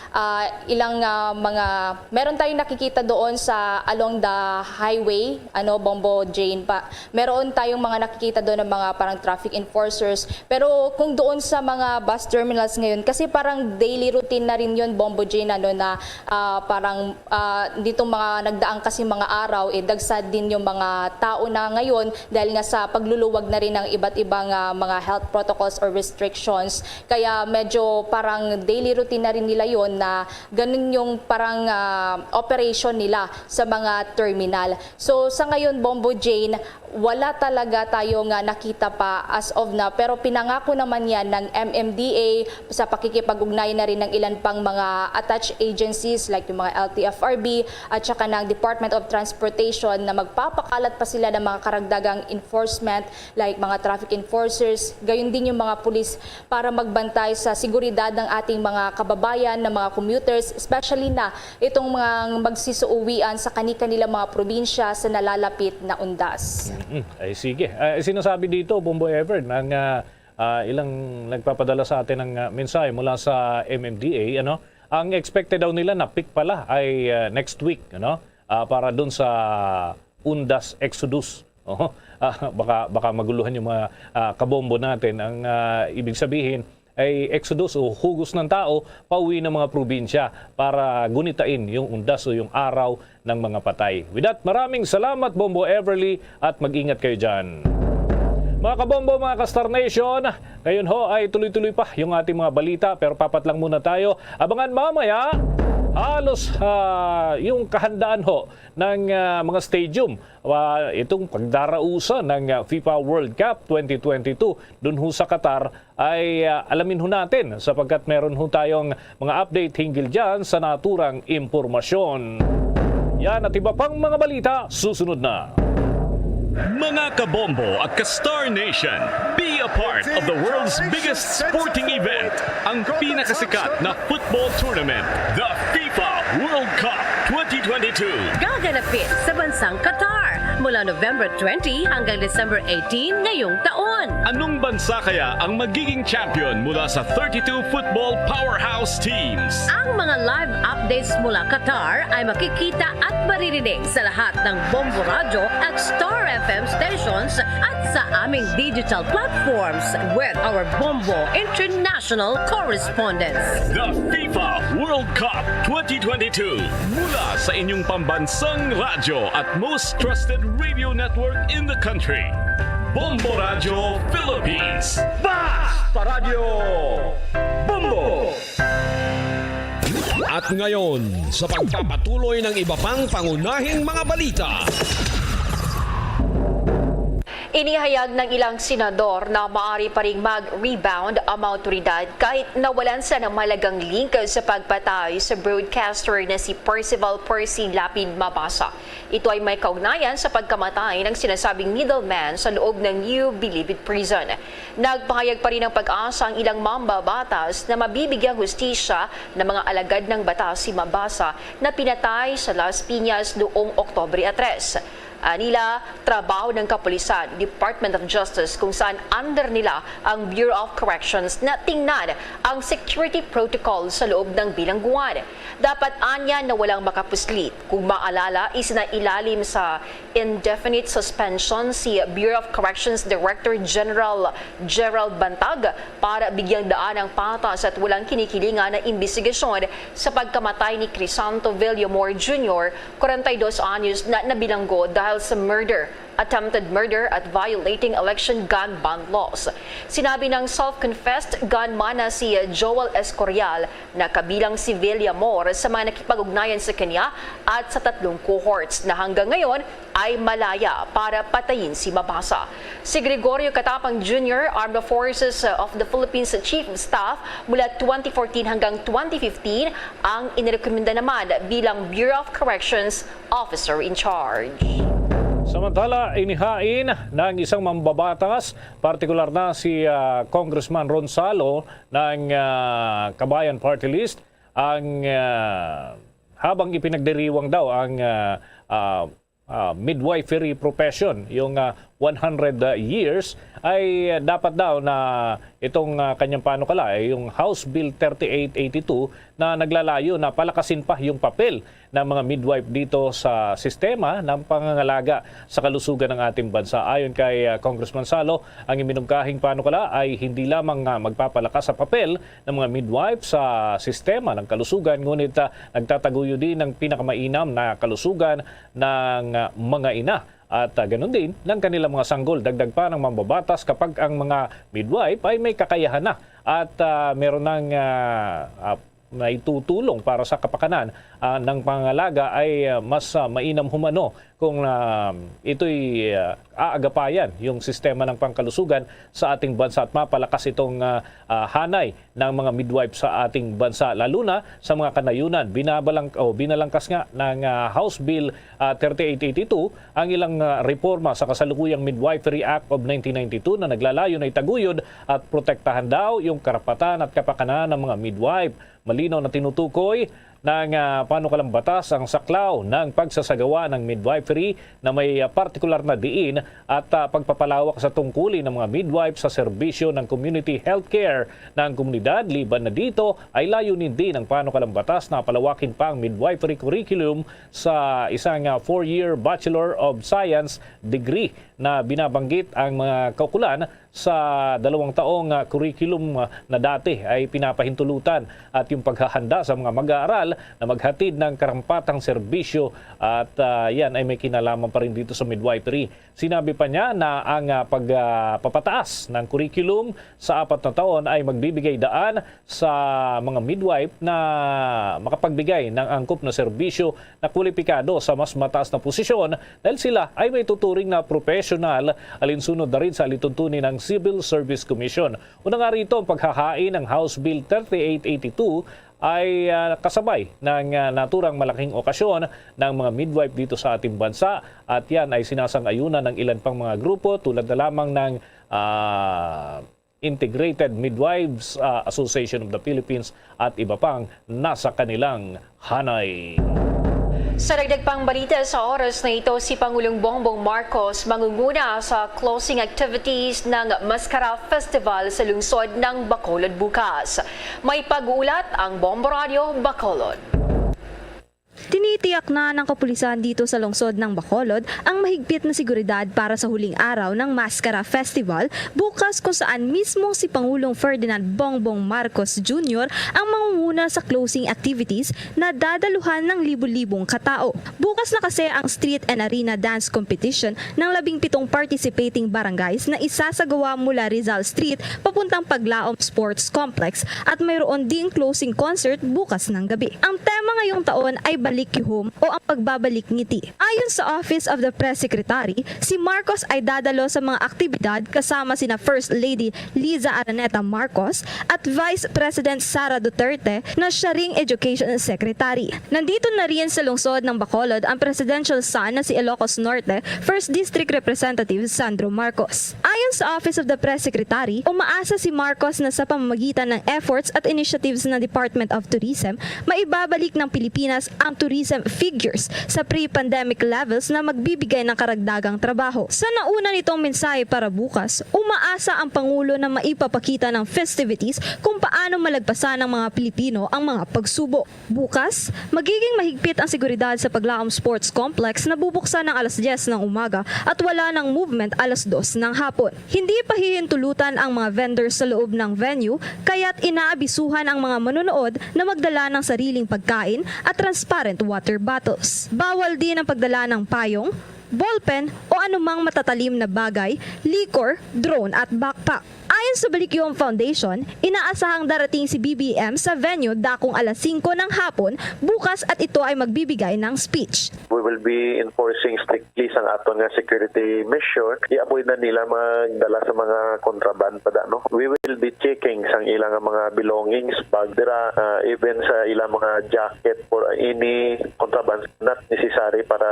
ah, ilang, ah, mga, meron tayong nakikita doon sa along the highway, ano, Bombo Jane pa. Meron tayong mga nakikita doon ng mga parang traffic enforcers. Pero kung doon sa mga bus terminals ngayon, kasi parang daily routine na rin yun, Bombo Jane, ano, na, ah, parang, ah, ditong mga nagdaang kasi mga araw, eh, dagsa din yung mga tao na ngayon dahil nga sa pagluluwag na rin ng iba't ibang, ah, mga health protocols or restrictions. Kaya medyo parang daily routine na rin nila yon na ganun yung parang, ah, operation nila sa mga terminal. So, sa ngayon, Bombo Jane, wala talaga tayo nga nakita pa as of now, pero pinangako naman yan ng M M D A sa pakikipag-ugnayan na rin ng ilan pang mga attached agencies like yung mga L T F R B at saka ng Department of Transportation na magpapakalat pa sila ng mga karagdagang enforcement like mga traffic enforcers, gayon din yung mga pulis para magbantay sa seguridad ng ating mga kababayan na mga commuters, especially na itong mga magsisuuwian sa kani-kanila mga probinsya sa nalalapit na undas. Mm, ay sige. Ah, sinasabi dito, Bombo Ever, ng, ah, ah, ilang nagpapadala sa atin ng, ah, mensahe mula sa M M D A, ano? Ang expected daw nila na peak pala ay, ah, next week, ano? Ah, para dun sa Undas Exodus. Oh, ah, baka, baka maguluhan yung mga, ah, kabombo natin. Ang, ah, ibig sabihin ay exodus o hugos ng tao pauwi ng mga probinsya para gunitain yung undas o yung araw ng mga patay. With that, maraming salamat, Bombo Everly, at mag-ingat kayo dyan. Mga kabombo, mga ka-Star Nation, ngayon ho ay tuloy-tuloy pa yung ating mga balita, pero papat lang muna tayo. Abangan mamaya, halos, ah, yung kahandaan ho ng, ah, mga stadium. Ah, itong pagdarausa ng, ah, FIFA World Cup twenty twenty-two dun ho sa Qatar ay, ah, alamin ho natin sapagkat meron ho tayong mga update hinggil dyan sa naturang impormasyon. Yan at iba pang mga balita susunod na. Mga kabombo at ka-Star Nation, be a part of the world's biggest sporting event, ang pinakasikat na football tournament, the FIFA World Cup twenty twenty-two. Gaganapin sa bansang Qatar mula November twenty hanggang December eighteen ngayong taon. Anong bansa kaya ang magiging champion mula sa thirty-two football powerhouse teams? Ang mga live updates mula Qatar ay makikita at maririnig sa lahat ng Bombo Radyo at Star F M stations at sa aming digital platforms with our Bombo International correspondents. The FIFA World Cup twenty twenty-two. Mula sa inyong pambansang radyo at most trusted radio network in the country, Bombo Radyo Philippines. Basta Radyo Bombo! At ngayon, sa pagpapatuloy ng iba pang pangunahing mga balita. Inihayag ng ilang senador na maaari pa ring mag-rebound ang mga awtoridad kahit nawalan sila ng mahalagang link sa pagpatay sa broadcaster na si Percival Percy Lapid Mabasa. Ito ay may kaugnayan sa pagkamatay ng sinasabing middleman sa loob ng New Bilibid Prison. Nagpahayag pa rin ang PAGASA ang ilang mambabatas na mabibigyang hustisya ng mga alagad ng batas si Mabasa na pinatay sa Las Piñas noong Oktubre tres. Anila, trabaho ng kapulisan, Department of Justice, kung saan under nila ang Bureau of Corrections na tingnan ang security protocol sa loob ng bilangguan. Dapat anya na walang makapuslit. Kung maalala, isinailalim sa indefinite suspension si Bureau of Corrections Director General Gerald Bantag para bigyang daan ang patas at walang kinikilingan na imbestigasyon sa pagkamatay ni Crisanto Villamor Junior, kwarenta y dos anyos, na nabilanggo dahil sa murder, attempted murder at violating election gun ban laws. Sinabi ng self-confessed gunman na si Joel Escorial na kabilang si Villamor sa mga nakipag-ugnayan sa kanya at sa tatlong cohorts na hanggang ngayon ay malaya para patayin si Mabasa. Si Gregorio Catapang Junior, Armed Forces of the Philippines Chief of Staff mula twenty fourteen hanggang twenty fifteen, ang inirekomenda naman bilang Bureau of Corrections Officer in Charge. Samantala, inihain ng isang mambabatas, partikular na si, ah, Congressman Ron Salo ng, ah, Kabayan Party List, ang, ah, habang ipinagdiriwang daw ang, ah, ah, ah, midwifery profession, yung, ah, one hundred, ah, years, ay, ah, dapat daw na itong, ah, kanyang panukala, eh, yung House Bill thirty-eight eighty-two na naglalayo na palakasin pa yung papel ng mga midwife dito sa sistema ng pangangalaga sa kalusugan ng ating bansa. Ayon kay, ah, Congressman Salo, ang iminungkahing panukala ay hindi lamang, ah, magpapalakas sa papel ng mga midwife sa sistema ng kalusugan, ngunit, ah, nagtataguyod din ng pinakamainam na kalusugan ng, ah, mga ina at, ah, ganun din ng kanilang mga sanggol. Dagdag pa ng mambabatas, kapag ang mga midwife ay may kakayahan na at, ah, meron ng, ah, ah, naitutulong para sa kapakanan, ah, ng pangangalaga, ay, ah, mas, ah, mainam humano kung, ah, ito'y, ah, aagapayan yung sistema ng pangkalusugan sa ating bansa at mapalakas itong, ah, ah, hanay ng mga midwife sa ating bansa, lalo na sa mga kanayunan. Binabalang-, o binalangkas nga ng, ah, House Bill, ah, thirty-eight eighty-two ang ilang, ah, reforma sa kasalukuyang Midwifery Act of nineteen ninety-two na naglalayo na itaguyod at protektahan daw yung karapatan at kapakanan ng mga midwife. Malinaw na tinutukoy ng, ah, panukalang batas ang saklaw ng pagsasagawa ng midwifery na may, ah, partikular na diin at, ah, pagpapalawak sa tungkulin ng mga midwife sa serbisyo ng community healthcare ng komunidad. Liban na dito, ay layunin din ng panukalang batas na palawakin pa ang midwifery curriculum sa isang, ah, four-year Bachelor of Science degree na binabanggit ang mga kaukulan sa dalawang taong, ah, curriculum, ah, na dati ay pinapahintulutan at yung paghahanda sa mga mag-aaral na maghatid ng karampatang serbisyo at, ah, yan ay may kinalaman pa rin dito sa midwifery. Sinabi pa niya na ang, ah, pag, ah, papataas ng curriculum sa apat na taon ay magbibigay daan sa mga midwife na makapagbigay ng angkop na serbisyo na kwalipikado sa mas mataas na posisyon dahil sila ay may tuturing na professional, alinsunod na rin sa alituntunin ng Civil Service Commission. Una nga rito, ang paghahain ng House Bill thirty-eight eighty-two ay, ah, kasabay ng, ah, naturang malaking okasyon ng mga midwife dito sa ating bansa, at yan ay sinasang-ayunan ng ilan pang mga grupo tulad na lamang ng, ah, Integrated Midwives, ah, Association of the Philippines at iba pang nasa kanilang hanay. Sa dagdag pang balita sa oras na ito, si Pangulong Bongbong Marcos mangunguna sa closing activities ng Mascara Festival sa lungsod ng Bacolod bukas. May pag-uulat ang Bombo Radio Bacolod. Tinitiyak na ng kapulisan dito sa lungsod ng Bacolod ang mahigpit na seguridad para sa huling araw ng Mascara Festival bukas, kung saan mismo si Pangulong Ferdinand Bongbong Marcos Junior ang mangunguna sa closing activities na dadaluhan ng libo-libong katao. Bukas na kasi ang Street and Arena Dance Competition ng labing pitong participating barangays na isasagawa mula Rizal Street papuntang Paglaom Sports Complex, at mayroon ding closing concert bukas ng gabi. Ang tema ngayong taon ay Balik Yuhom o ang Pagbabalik Ngiti. Ayon sa Office of the Press Secretary, si Marcos ay dadalo sa mga aktibidad kasama sina First Lady Liza Araneta Marcos at Vice President Sara Duterte na siya ring Education Secretary. Nandito na rin sa lungsod ng Bacolod ang presidential son na si Ilocos Norte First District Representative Sandro Marcos. Ayon sa Office of the Press Secretary, umaasa si Marcos na sa pamamagitan ng efforts at initiatives ng Department of Tourism, maibabalik ng Pilipinas ang tourism figures sa pre-pandemic levels na magbibigay ng karagdagang trabaho. Sa nauna nitong mensahe para bukas, umaasa ang Pangulo na maipapakita ng festivities kung paano malagpasan ng mga Pilipino ang mga pagsubok. Bukas, magiging mahigpit ang seguridad sa Paglaom Sports Complex na bubuksan ng alas diyes ng umaga at wala ng movement alas dos ng hapon. Hindi pahihintulutan ang mga vendors sa loob ng venue, kaya't inaabisuhan ang mga manonood na magdala ng sariling pagkain at transparent water bottles. Bawal din ang pagdala ng payong, ballpen o anumang matatalim na bagay, liquor, drone at backpack. Ayon sa Balik Yuhom Foundation, inaasahang darating si B B M sa venue dakong alas singko ng hapon bukas at ito ay magbibigay ng speech. We will be enforcing strictly sang aton nga security measure. I-avoid na nila magdala sa mga contraband pa da, no? We will be checking sang ilang mga belongings, bag dira, ah, even sa ilang mga jacket for any contraband not necessary para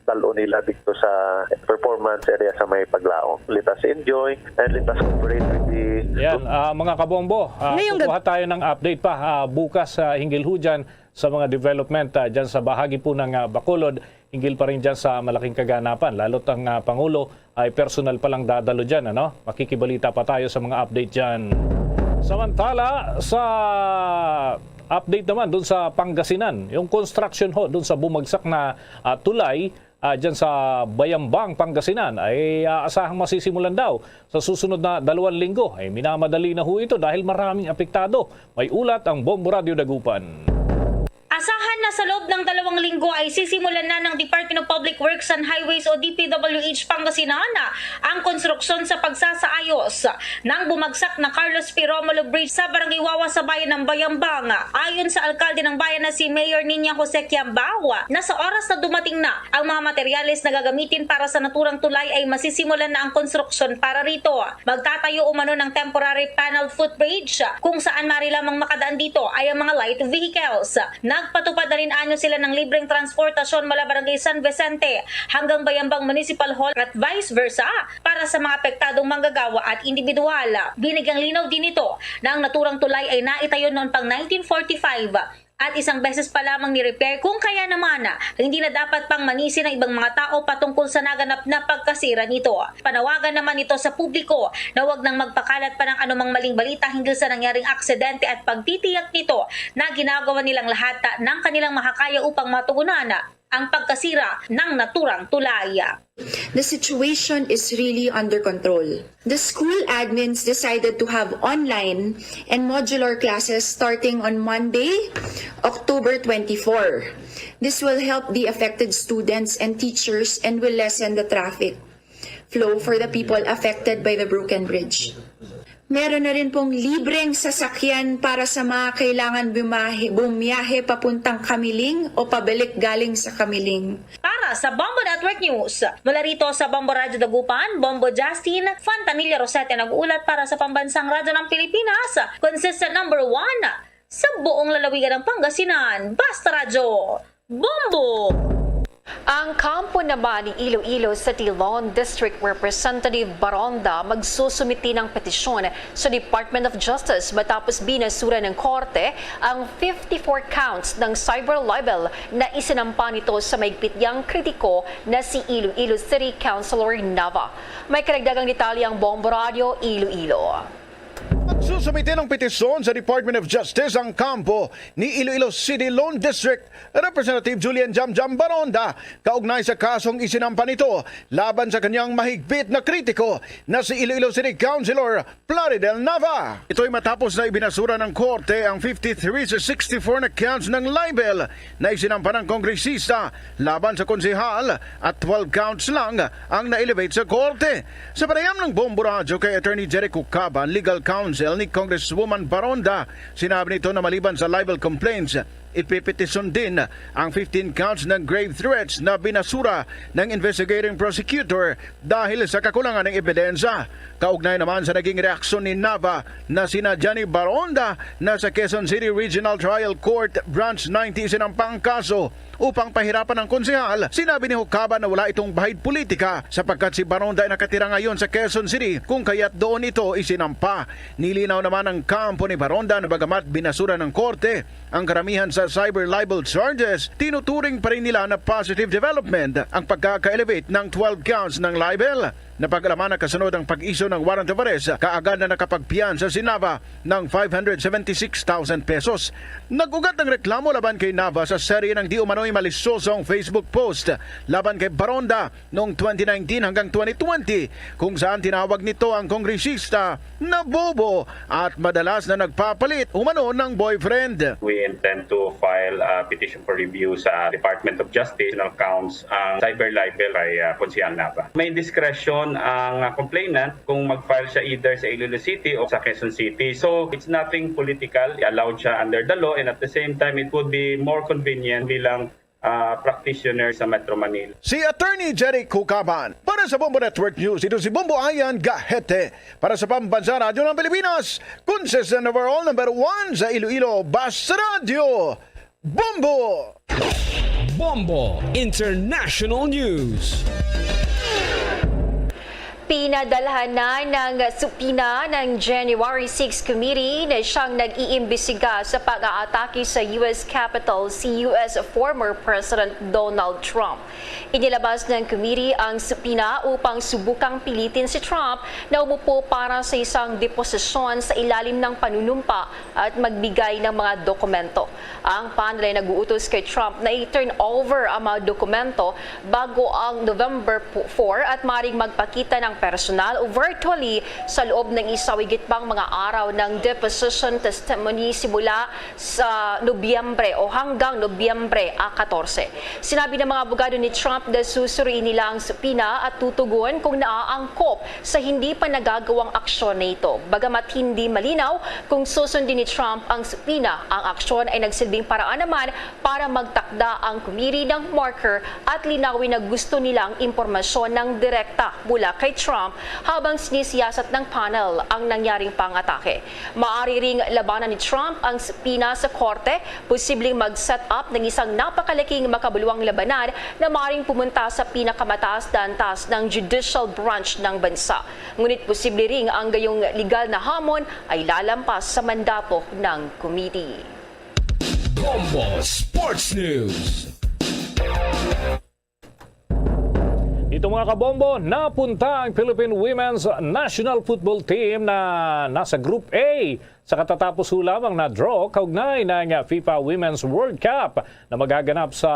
dal-on nila dito sa performance area sa may Paglaom. Let us enjoy and let us cooperate with the Yan, ah, mga kabombo, ah, Ngayong gab- kukuha tayo ng update pa, ah, bukas, ah, hinggil ho dyan sa mga development, ah, dyan sa bahagi po ng, ah, Bacolod, hinggil pa rin dyan sa malaking kaganapan. Lalo't ang, ah, Pangulo ay personal palang dadalo dyan, ano? Makikibalita pa tayo sa mga update dyan. Samantala, sa update naman dun sa Pangasinan, yung construction ho dun sa bumagsak na, ah, tulay, ah, dyan sa Bayambang, Pangasinan, ay, ah, asahang masisimulan daw sa susunod na dalawang linggo. Ay, minamadali na ho ito dahil maraming apektado. May ulat ang Bombo Radyo Dagupan. Asahan na sa loob ng dalawang linggo ay sisimulan na ng Department of Public Works and Highways o D P W H Pangasinan ang konstruksyon sa pagsasaayos ng bumagsak na Carlos P. Romulo Bridge sa Barangay Wawa sa bayan ng Bayambang. Ayon sa alkalde ng bayan na si Mayor Niña Jose Kiambao, na sa oras na dumating na ang mga materyales na gagamitin para sa naturang tulay ay masisimulan na ang konstruksyon para rito. Magtatayo umano ng temporary panel footbridge kung saan mari lamang makadaan dito ay ang mga light vehicles. Nagpatupad na rin anyo sila ng libreng transportasyon mula Barangay San Vicente hanggang Bayambang Municipal Hall at vice versa para sa mga apektadong manggagawa at individual. Binigyang linaw din ito na ang naturang tulay ay naitayo noon pang nineteen forty-five at isang beses pa lamang ni-repair, kung kaya naman, hindi na dapat pang manisi ng ibang mga tao patungkol sa naganap na pagkasira nito. Panawagan naman ito sa publiko na wag nang magpakalat pa ng anumang maling balita hinggil sa nangyaring aksidente at pagtitiyak nito na ginagawa nilang lahat ng kanilang makakaya upang matugunan ang pagkasira ng naturang tulay. The situation is really under control. The school admins decided to have online and modular classes starting on Monday, October twenty-four. This will help the affected students and teachers and will lessen the traffic flow for the people affected by the broken bridge. Meron na rin pong libreng sasakyan para sa mga kailangan bumahe, bumiyahe papuntang Kamiling o pabalik galing sa Kamiling. Para sa Bombo Network News, mula rito sa Bombo Radyo Dagupan, Bombo Justin Fontanilla Rosete nag-uulat para sa Pambansang Radyo ng Pilipinas, consistent number one sa buong lalawigan ng Pangasinan. Basta Radyo, Bombo! Ang kampo naman ni Iloilo City Lone District Representative Baronda magsusumiti ng petisyon sa Department of Justice matapos binasura ng korte ang fifty-four counts ng cyber libel na isinampa nito sa mahigpit niyang kritiko na si Iloilo City Councilor Nava. May karagdagang detalye ang Bombo Radyo Iloilo. Magsusumite ng petisyon sa Department of Justice ang kampo ni Iloilo City Lone District Representative Julian Jamjam Baronda kaugnay sa kasong isinampa nito laban sa kanyang mahigpit na kritiko na si Iloilo City Councilor Plaridel Nava. Ito'y matapos na ibinasura ng korte ang fifty-three sa sixty-four na counts ng libel na isinampa ng kongresista laban sa konsehal at twelve counts lang ang na-elevate sa korte. Sa panayam ng Bombo Radyo kay Attorney Jericho Caban, legal counsel ni Congresswoman Baronda, sinabi nito na maliban sa libel complaints, ipipetisyon din ang fifteen counts ng grave threats na binasura ng investigating prosecutor dahil sa kakulangan ng ebidensya. Kaugnay naman sa naging reaksyon ni Nava na sina Johnny Baronda na sa Quezon City Regional Trial Court Branch ninety isinampa ang kaso upang pahirapan ang konsehal, sinabi ni Hukaba na wala itong bahid politika sapagkat si Baronda ay nakatira ngayon sa Quezon City kung kaya't doon ito isinampa. Nilinaw naman ang kampo ni Baronda na bagamat binasura ng korte ang karamihan sa cyber libel charges, tinuturing pa rin nila na positive development ang pagkaka-elevate ng twelve counts ng libel. Napag-alaman na kasunod ang pag-issue ng warrant of arrest, kaagad na nakapagpiyansa si Nava ng five hundred seventy-six thousand pesos. Nag-ugat ang reklamo laban kay Nava sa serye ng di umano'y malisyosong Facebook post laban kay Baronda noong twenty nineteen hanggang twenty twenty, kung saan tinawag nito ang kongresista na bobo at madalas na nagpapalit umano ng boyfriend. We intend to file a petition for review sa Department of Justice, criminal counts ang cyber libel kay, ah, Konsehal Nava. May discretion ang, ah, complainant kung mag-file siya either sa Iloilo City o sa Quezon City. So, it's nothing political. Allowed siya under the law, and at the same time, it would be more convenient bilang, ah, practitioner sa Metro Manila. Si Attorney Jeric Hucaban para sa Bombo Network News. Ito si Bombo Ayan Gahete para sa Pambansang Radyo ng Pilipinas. Consistent overall number one sa Iloilo, Basta Radyo, Bombo! Bombo International News. Pinadalhan na ng subpoena ng January six committee na siyang nag-iimbestiga sa pag-aatake sa U S Capitol si U S former President Donald Trump. Inilabas ng committee ang subpoena upang subukang pilitin si Trump na umupo para sa isang deposisyon sa ilalim ng panunumpa at magbigay ng mga dokumento. Ang panel ay nag-uutos kay Trump na i-turn over ang mga dokumento bago ang November four at maring magpakita ng personal o virtually sa loob ng isa o higit pang mga araw ng deposition testimony simula sa Nobyembre o hanggang Nobyembre, ah, katorse. Sinabi ng mga abogado ni Trump na susuriin nila ang subpoena at tutugon kung naaangkop sa hindi pa nagagawang aksyon na ito. Bagamat hindi malinaw kung susundin ni Trump ang subpoena, ang aksyon ay nagsilbing paraan naman para magtakda ang committee ng marker at linawin na gusto nila ang impormasyon ng direkta mula kay Trump habang sinisiyasat ng panel ang nangyaring pangatake. Maari ring labanan ni Trump ang subpoena sa korte, posibleng mag-set up ng isang napakalaking makabuluhang labanan na maring pumunta sa pinakamataas na antas ng judicial branch ng bansa. Ngunit posible ring ang gayong legal na hamon ay lalampas sa mandato ng committee. Bombo Sports News. Dito, mga kabombo, napunta ang Philippine Women's National Football Team na nasa Group A sa katatapos ho lamang na draw kaugnay ng FIFA Women's World Cup na magaganap sa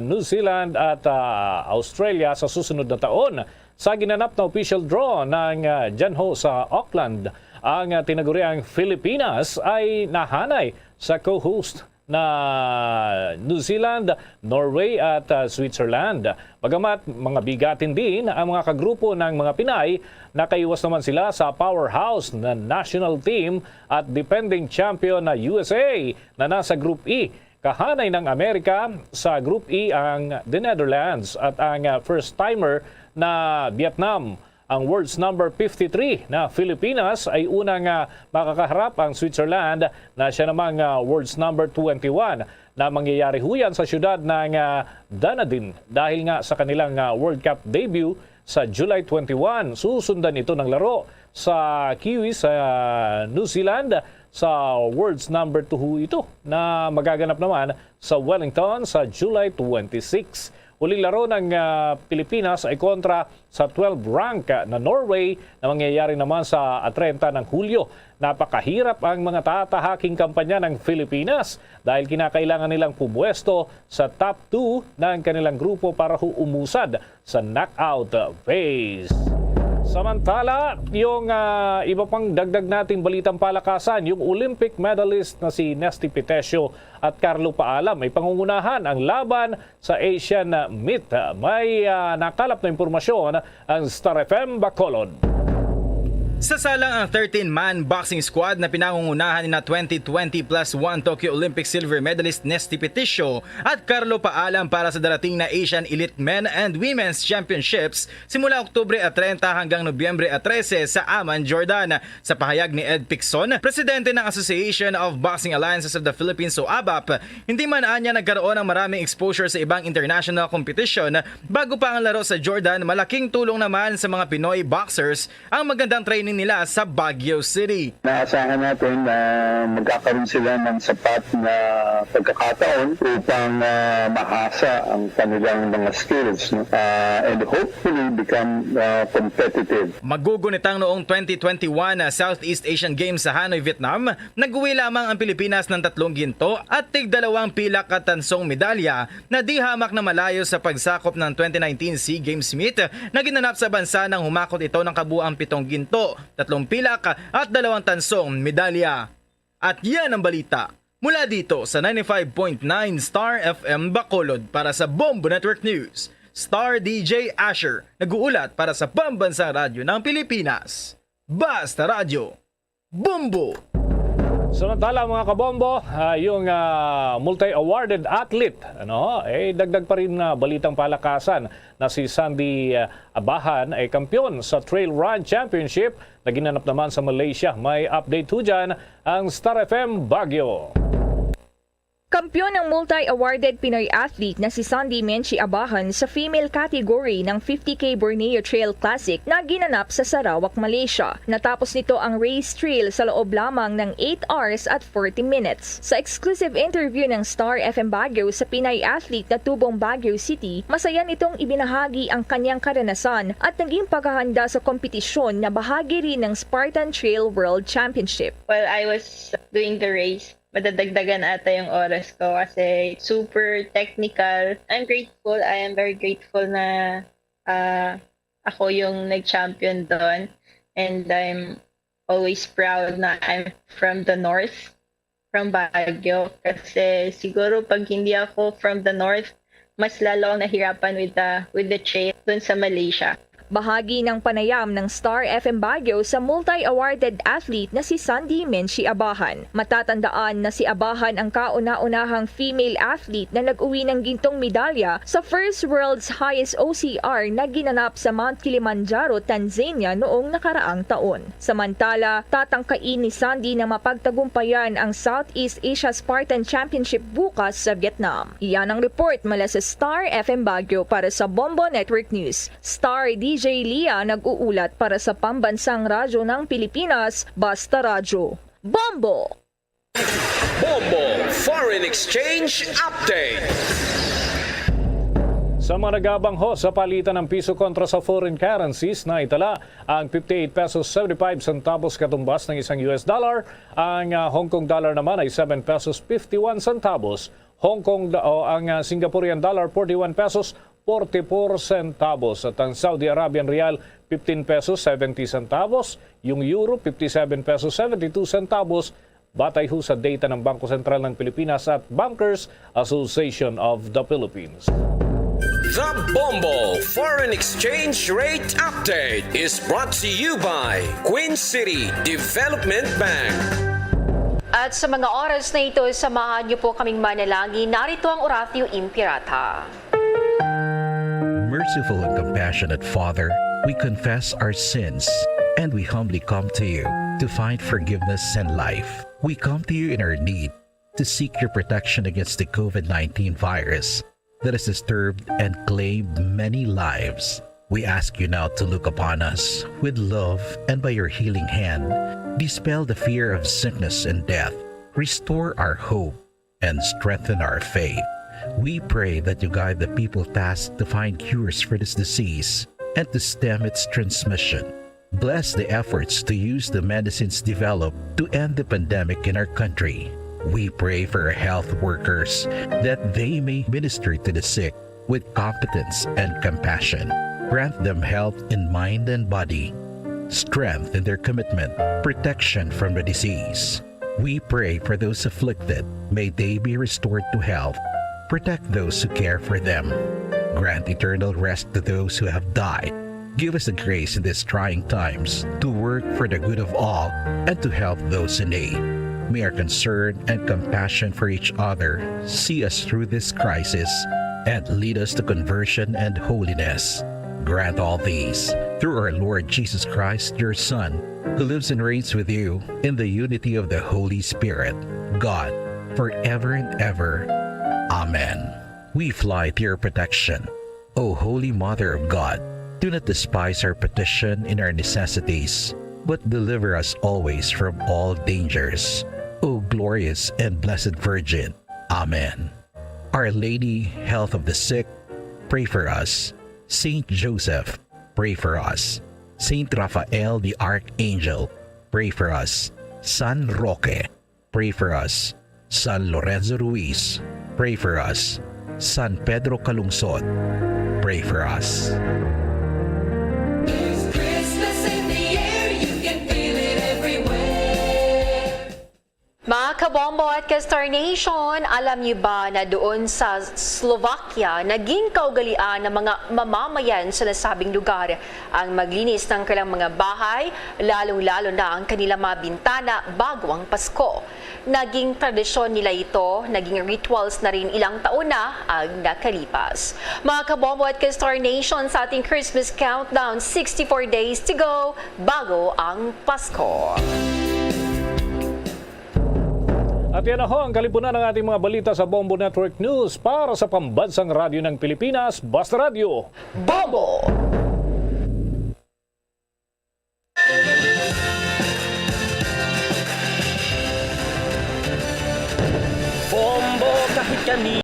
New Zealand at, ah, Australia sa susunod na taon. Sa ginanap na official draw ng, ah, dyan ho sa Auckland, ang, ah, tinaguriang Filipinas ay nahanay sa co-host na New Zealand, Norway at, ah, Switzerland. Bagamat mga bigatin din ang mga kagrupo ng mga Pinay, nakaiwas naman sila sa powerhouse na national team at defending champion na U S A na nasa Group E. Kahanay ng Amerika sa Group E ang The Netherlands at ang, ah, first-timer na Vietnam. Ang world's number fifty-three na Filipinas ay unang, ah, makakaharap ang Switzerland na siya namang, ah, world's number twenty-one na mangyayari ho yan sa siyudad ng, ah, Dunedin dahil nga sa kanilang, ah, World Cup debut sa July twenty-one. Susundan ito ng laro sa Kiwi sa New Zealand sa world's number two ho ito na magaganap naman sa Wellington sa July twenty-six. Huling laro ng, ah, Pilipinas ay kontra sa twelve rank na Norway na mangyayari naman sa treinta ng Hulyo. Napakahirap ang mga tatahaking kampanya ng Pilipinas dahil kinakailangan nilang pumwesto sa top two ng kanilang grupo para ho umusad sa knockout phase. Samantala, yung, ah, iba pang dagdag nating balitang palakasan, yung Olympic medalist na si Nesty Pitesio at Carlo Paalam ay pangungunahan ang laban sa Asian Meet. May, ah, nakalap na impormasyon ang Star F M Bacolod. Sasalang ang thirteen-man boxing squad na pinangungunahan ni na twenty twenty plus one Tokyo Olympic silver medalist Nesty Peticio at Carlo Paalam para sa darating na Asian Elite Men and Women's Championships simula Oktubre at treinta hanggang Nobyembre at trese sa Amman, Jordan. Sa pahayag ni Ed Picson, presidente ng Association of Boxing Alliances of the Philippines o abap, hindi man anya nagkaroon ng maraming exposure sa ibang international competition bago pa ang laro sa Jordan, malaking tulong naman sa mga Pinoy boxers ang magandang training nila sa Baguio City. Naasahan natin na magkakaroon sila ng sapat na pagkakataon upang, ah, mahasa ang kanilang mga skills, no? Ah, and hopefully become, ah, competitive. Magugunitang noong twenty twenty-one Southeast Asian Games sa Hanoi, Vietnam, nag-uwi lamang ang Pilipinas ng tatlong ginto at tig dalawang pilak at tansong medalya na di hamak na malayo sa pagsakop ng twenty nineteen SEA Games meet na ginanap sa bansa nang humakot ito ng kabuang pitong ginto, tatlong pilak at dalawang tansong medalya. At yan ang balita. Mula dito sa ninety-five point nine Star F M Bacolod, para sa Bombo Network News, Star D J Asher, nag-uulat para sa Pambansang Radyo ng Pilipinas. Basta Radyo, Bombo! Samantala, mga kabombo, ah, yung, ah, multi-awarded athlete, ano, eh, dagdag pa rin na balitang palakasan na si Sandy, ah, Abahan ay kampiyon sa Trail Run Championship na ginanap naman sa Malaysia. May update ho dyan ang Star F M Baguio. Kampiyon ang multi-awarded Pinoy athlete na si Sandy Menchie Abahan sa female category ng fifty K Borneo Trail Classic na ginanap sa Sarawak, Malaysia. Natapos nito ang race trail sa loob lamang ng eight hours at forty minutes. Sa exclusive interview ng Star F M Baguio sa Pinay athlete na tubong Baguio City, masaya nitong ibinahagi ang kanyang karanasan at naging paghahanda sa kompetisyon na bahagi rin ng Spartan Trail World Championship. While I was doing the race, madadagdagan ata yung oras ko kasi super technical. I'm grateful. I am very grateful na ah, ako yung nag-champion doon. And I'm always proud na I'm from the north, from Baguio. Kasi siguro pag hindi ako from the north, mas lalo akong nahirapan with the, with the trail dun sa Malaysia. Bahagi ng panayam ng Star F M Baguio sa multi-awarded athlete na si Sandy Menchie Abahan. Matatandaan na si Abahan ang kauna-unahang female athlete na nag-uwi ng gintong medalya sa first world's highest O C R na ginanap sa Mount Kilimanjaro, Tanzania noong nakaraang taon. Samantala, tatangkain ni Sandy na mapagtagumpayan ang Southeast Asia Spartan Championship bukas sa Vietnam. Iyan ang report mula sa Star F M Baguio. Para sa Bombo Network News, Star D J Lia nag-uulat para sa Pambansang Radyo ng Pilipinas, Basta Radyo. Bombo! Bombo Foreign Exchange Update. Sa mga nagabangho sa palitan ng piso kontra sa foreign currencies, naitala ang fifty-eight pesos seventy-five centavos katumbas ng isang U S dollar. Ang ah, Hong Kong dollar naman ay seven pesos fifty-one centavos. Hong Kong do- o ang ah, Singaporean dollar, forty-one pesos forty-four centavos, at ang Saudi Arabian rial, fifteen pesos seventy centavos, yung euro, fifty-seven pesos seventy-two centavos, batay ho sa data ng Bangko Sentral ng Pilipinas at Bankers Association of the Philippines. The Bombo Foreign Exchange Rate Update is brought to you by Queen City Development Bank. At sa mga oras na ito, samahan niyo po kaming manalangin. Narito ang Oratio Imperata. Merciful and compassionate Father, we confess our sins and we humbly come to you to find forgiveness and life. We come to you in our need to seek your protection against the COVID nineteen virus that has disturbed and claimed many lives. We ask you now to look upon us with love and by your healing hand, dispel the fear of sickness and death, restore our hope, and strengthen our faith. We pray that you guide the people tasked to find cures for this disease and to stem its transmission. Bless the efforts to use the medicines developed to end the pandemic in our country. We pray for our health workers that they may minister to the sick with competence and compassion. Grant them health in mind and body, strength in their commitment, protection from the disease. We pray for those afflicted. May they be restored to health. Protect those who care for them. Grant eternal rest to those who have died. Give us the grace in these trying times to work for the good of all and to help those in need. May our concern and compassion for each other see us through this crisis and lead us to conversion and holiness. Grant all these through our Lord Jesus Christ, your Son, who lives and reigns with you in the unity of the Holy Spirit, God, forever and ever. Amen. We fly to your protection, O Holy Mother of God. Do not despise our petition in our necessities, but deliver us always from all dangers, O glorious and blessed Virgin. Amen. Our Lady, Health of the Sick, pray for us. Saint Joseph, pray for us. Saint Raphael the Archangel, pray for us. San Roque, pray for us. San Lorenzo Ruiz, pray for us. San Pedro Calungsod, pray for us. Mga kabombo at ka-Star Nation, alam niyo ba na doon sa Slovakia, naging kaugalian ng mga mamamayan sa nasabing lugar ang maglinis ng kanilang mga bahay, lalong-lalo na ang kanilang mga bintana bago ang Pasko. Naging tradisyon nila ito, naging rituals na rin ilang taon na ang nakalipas. Mga kabombo at ka-Star Nation, sa ating Christmas countdown, sixty-four days to go bago ang Pasko. At yan na ho ang kalipunan ng ating mga balita sa Bombo Network News. Para sa Pambansang Radyo ng Pilipinas, Basta Radyo, Bombo! Bombo kahit kani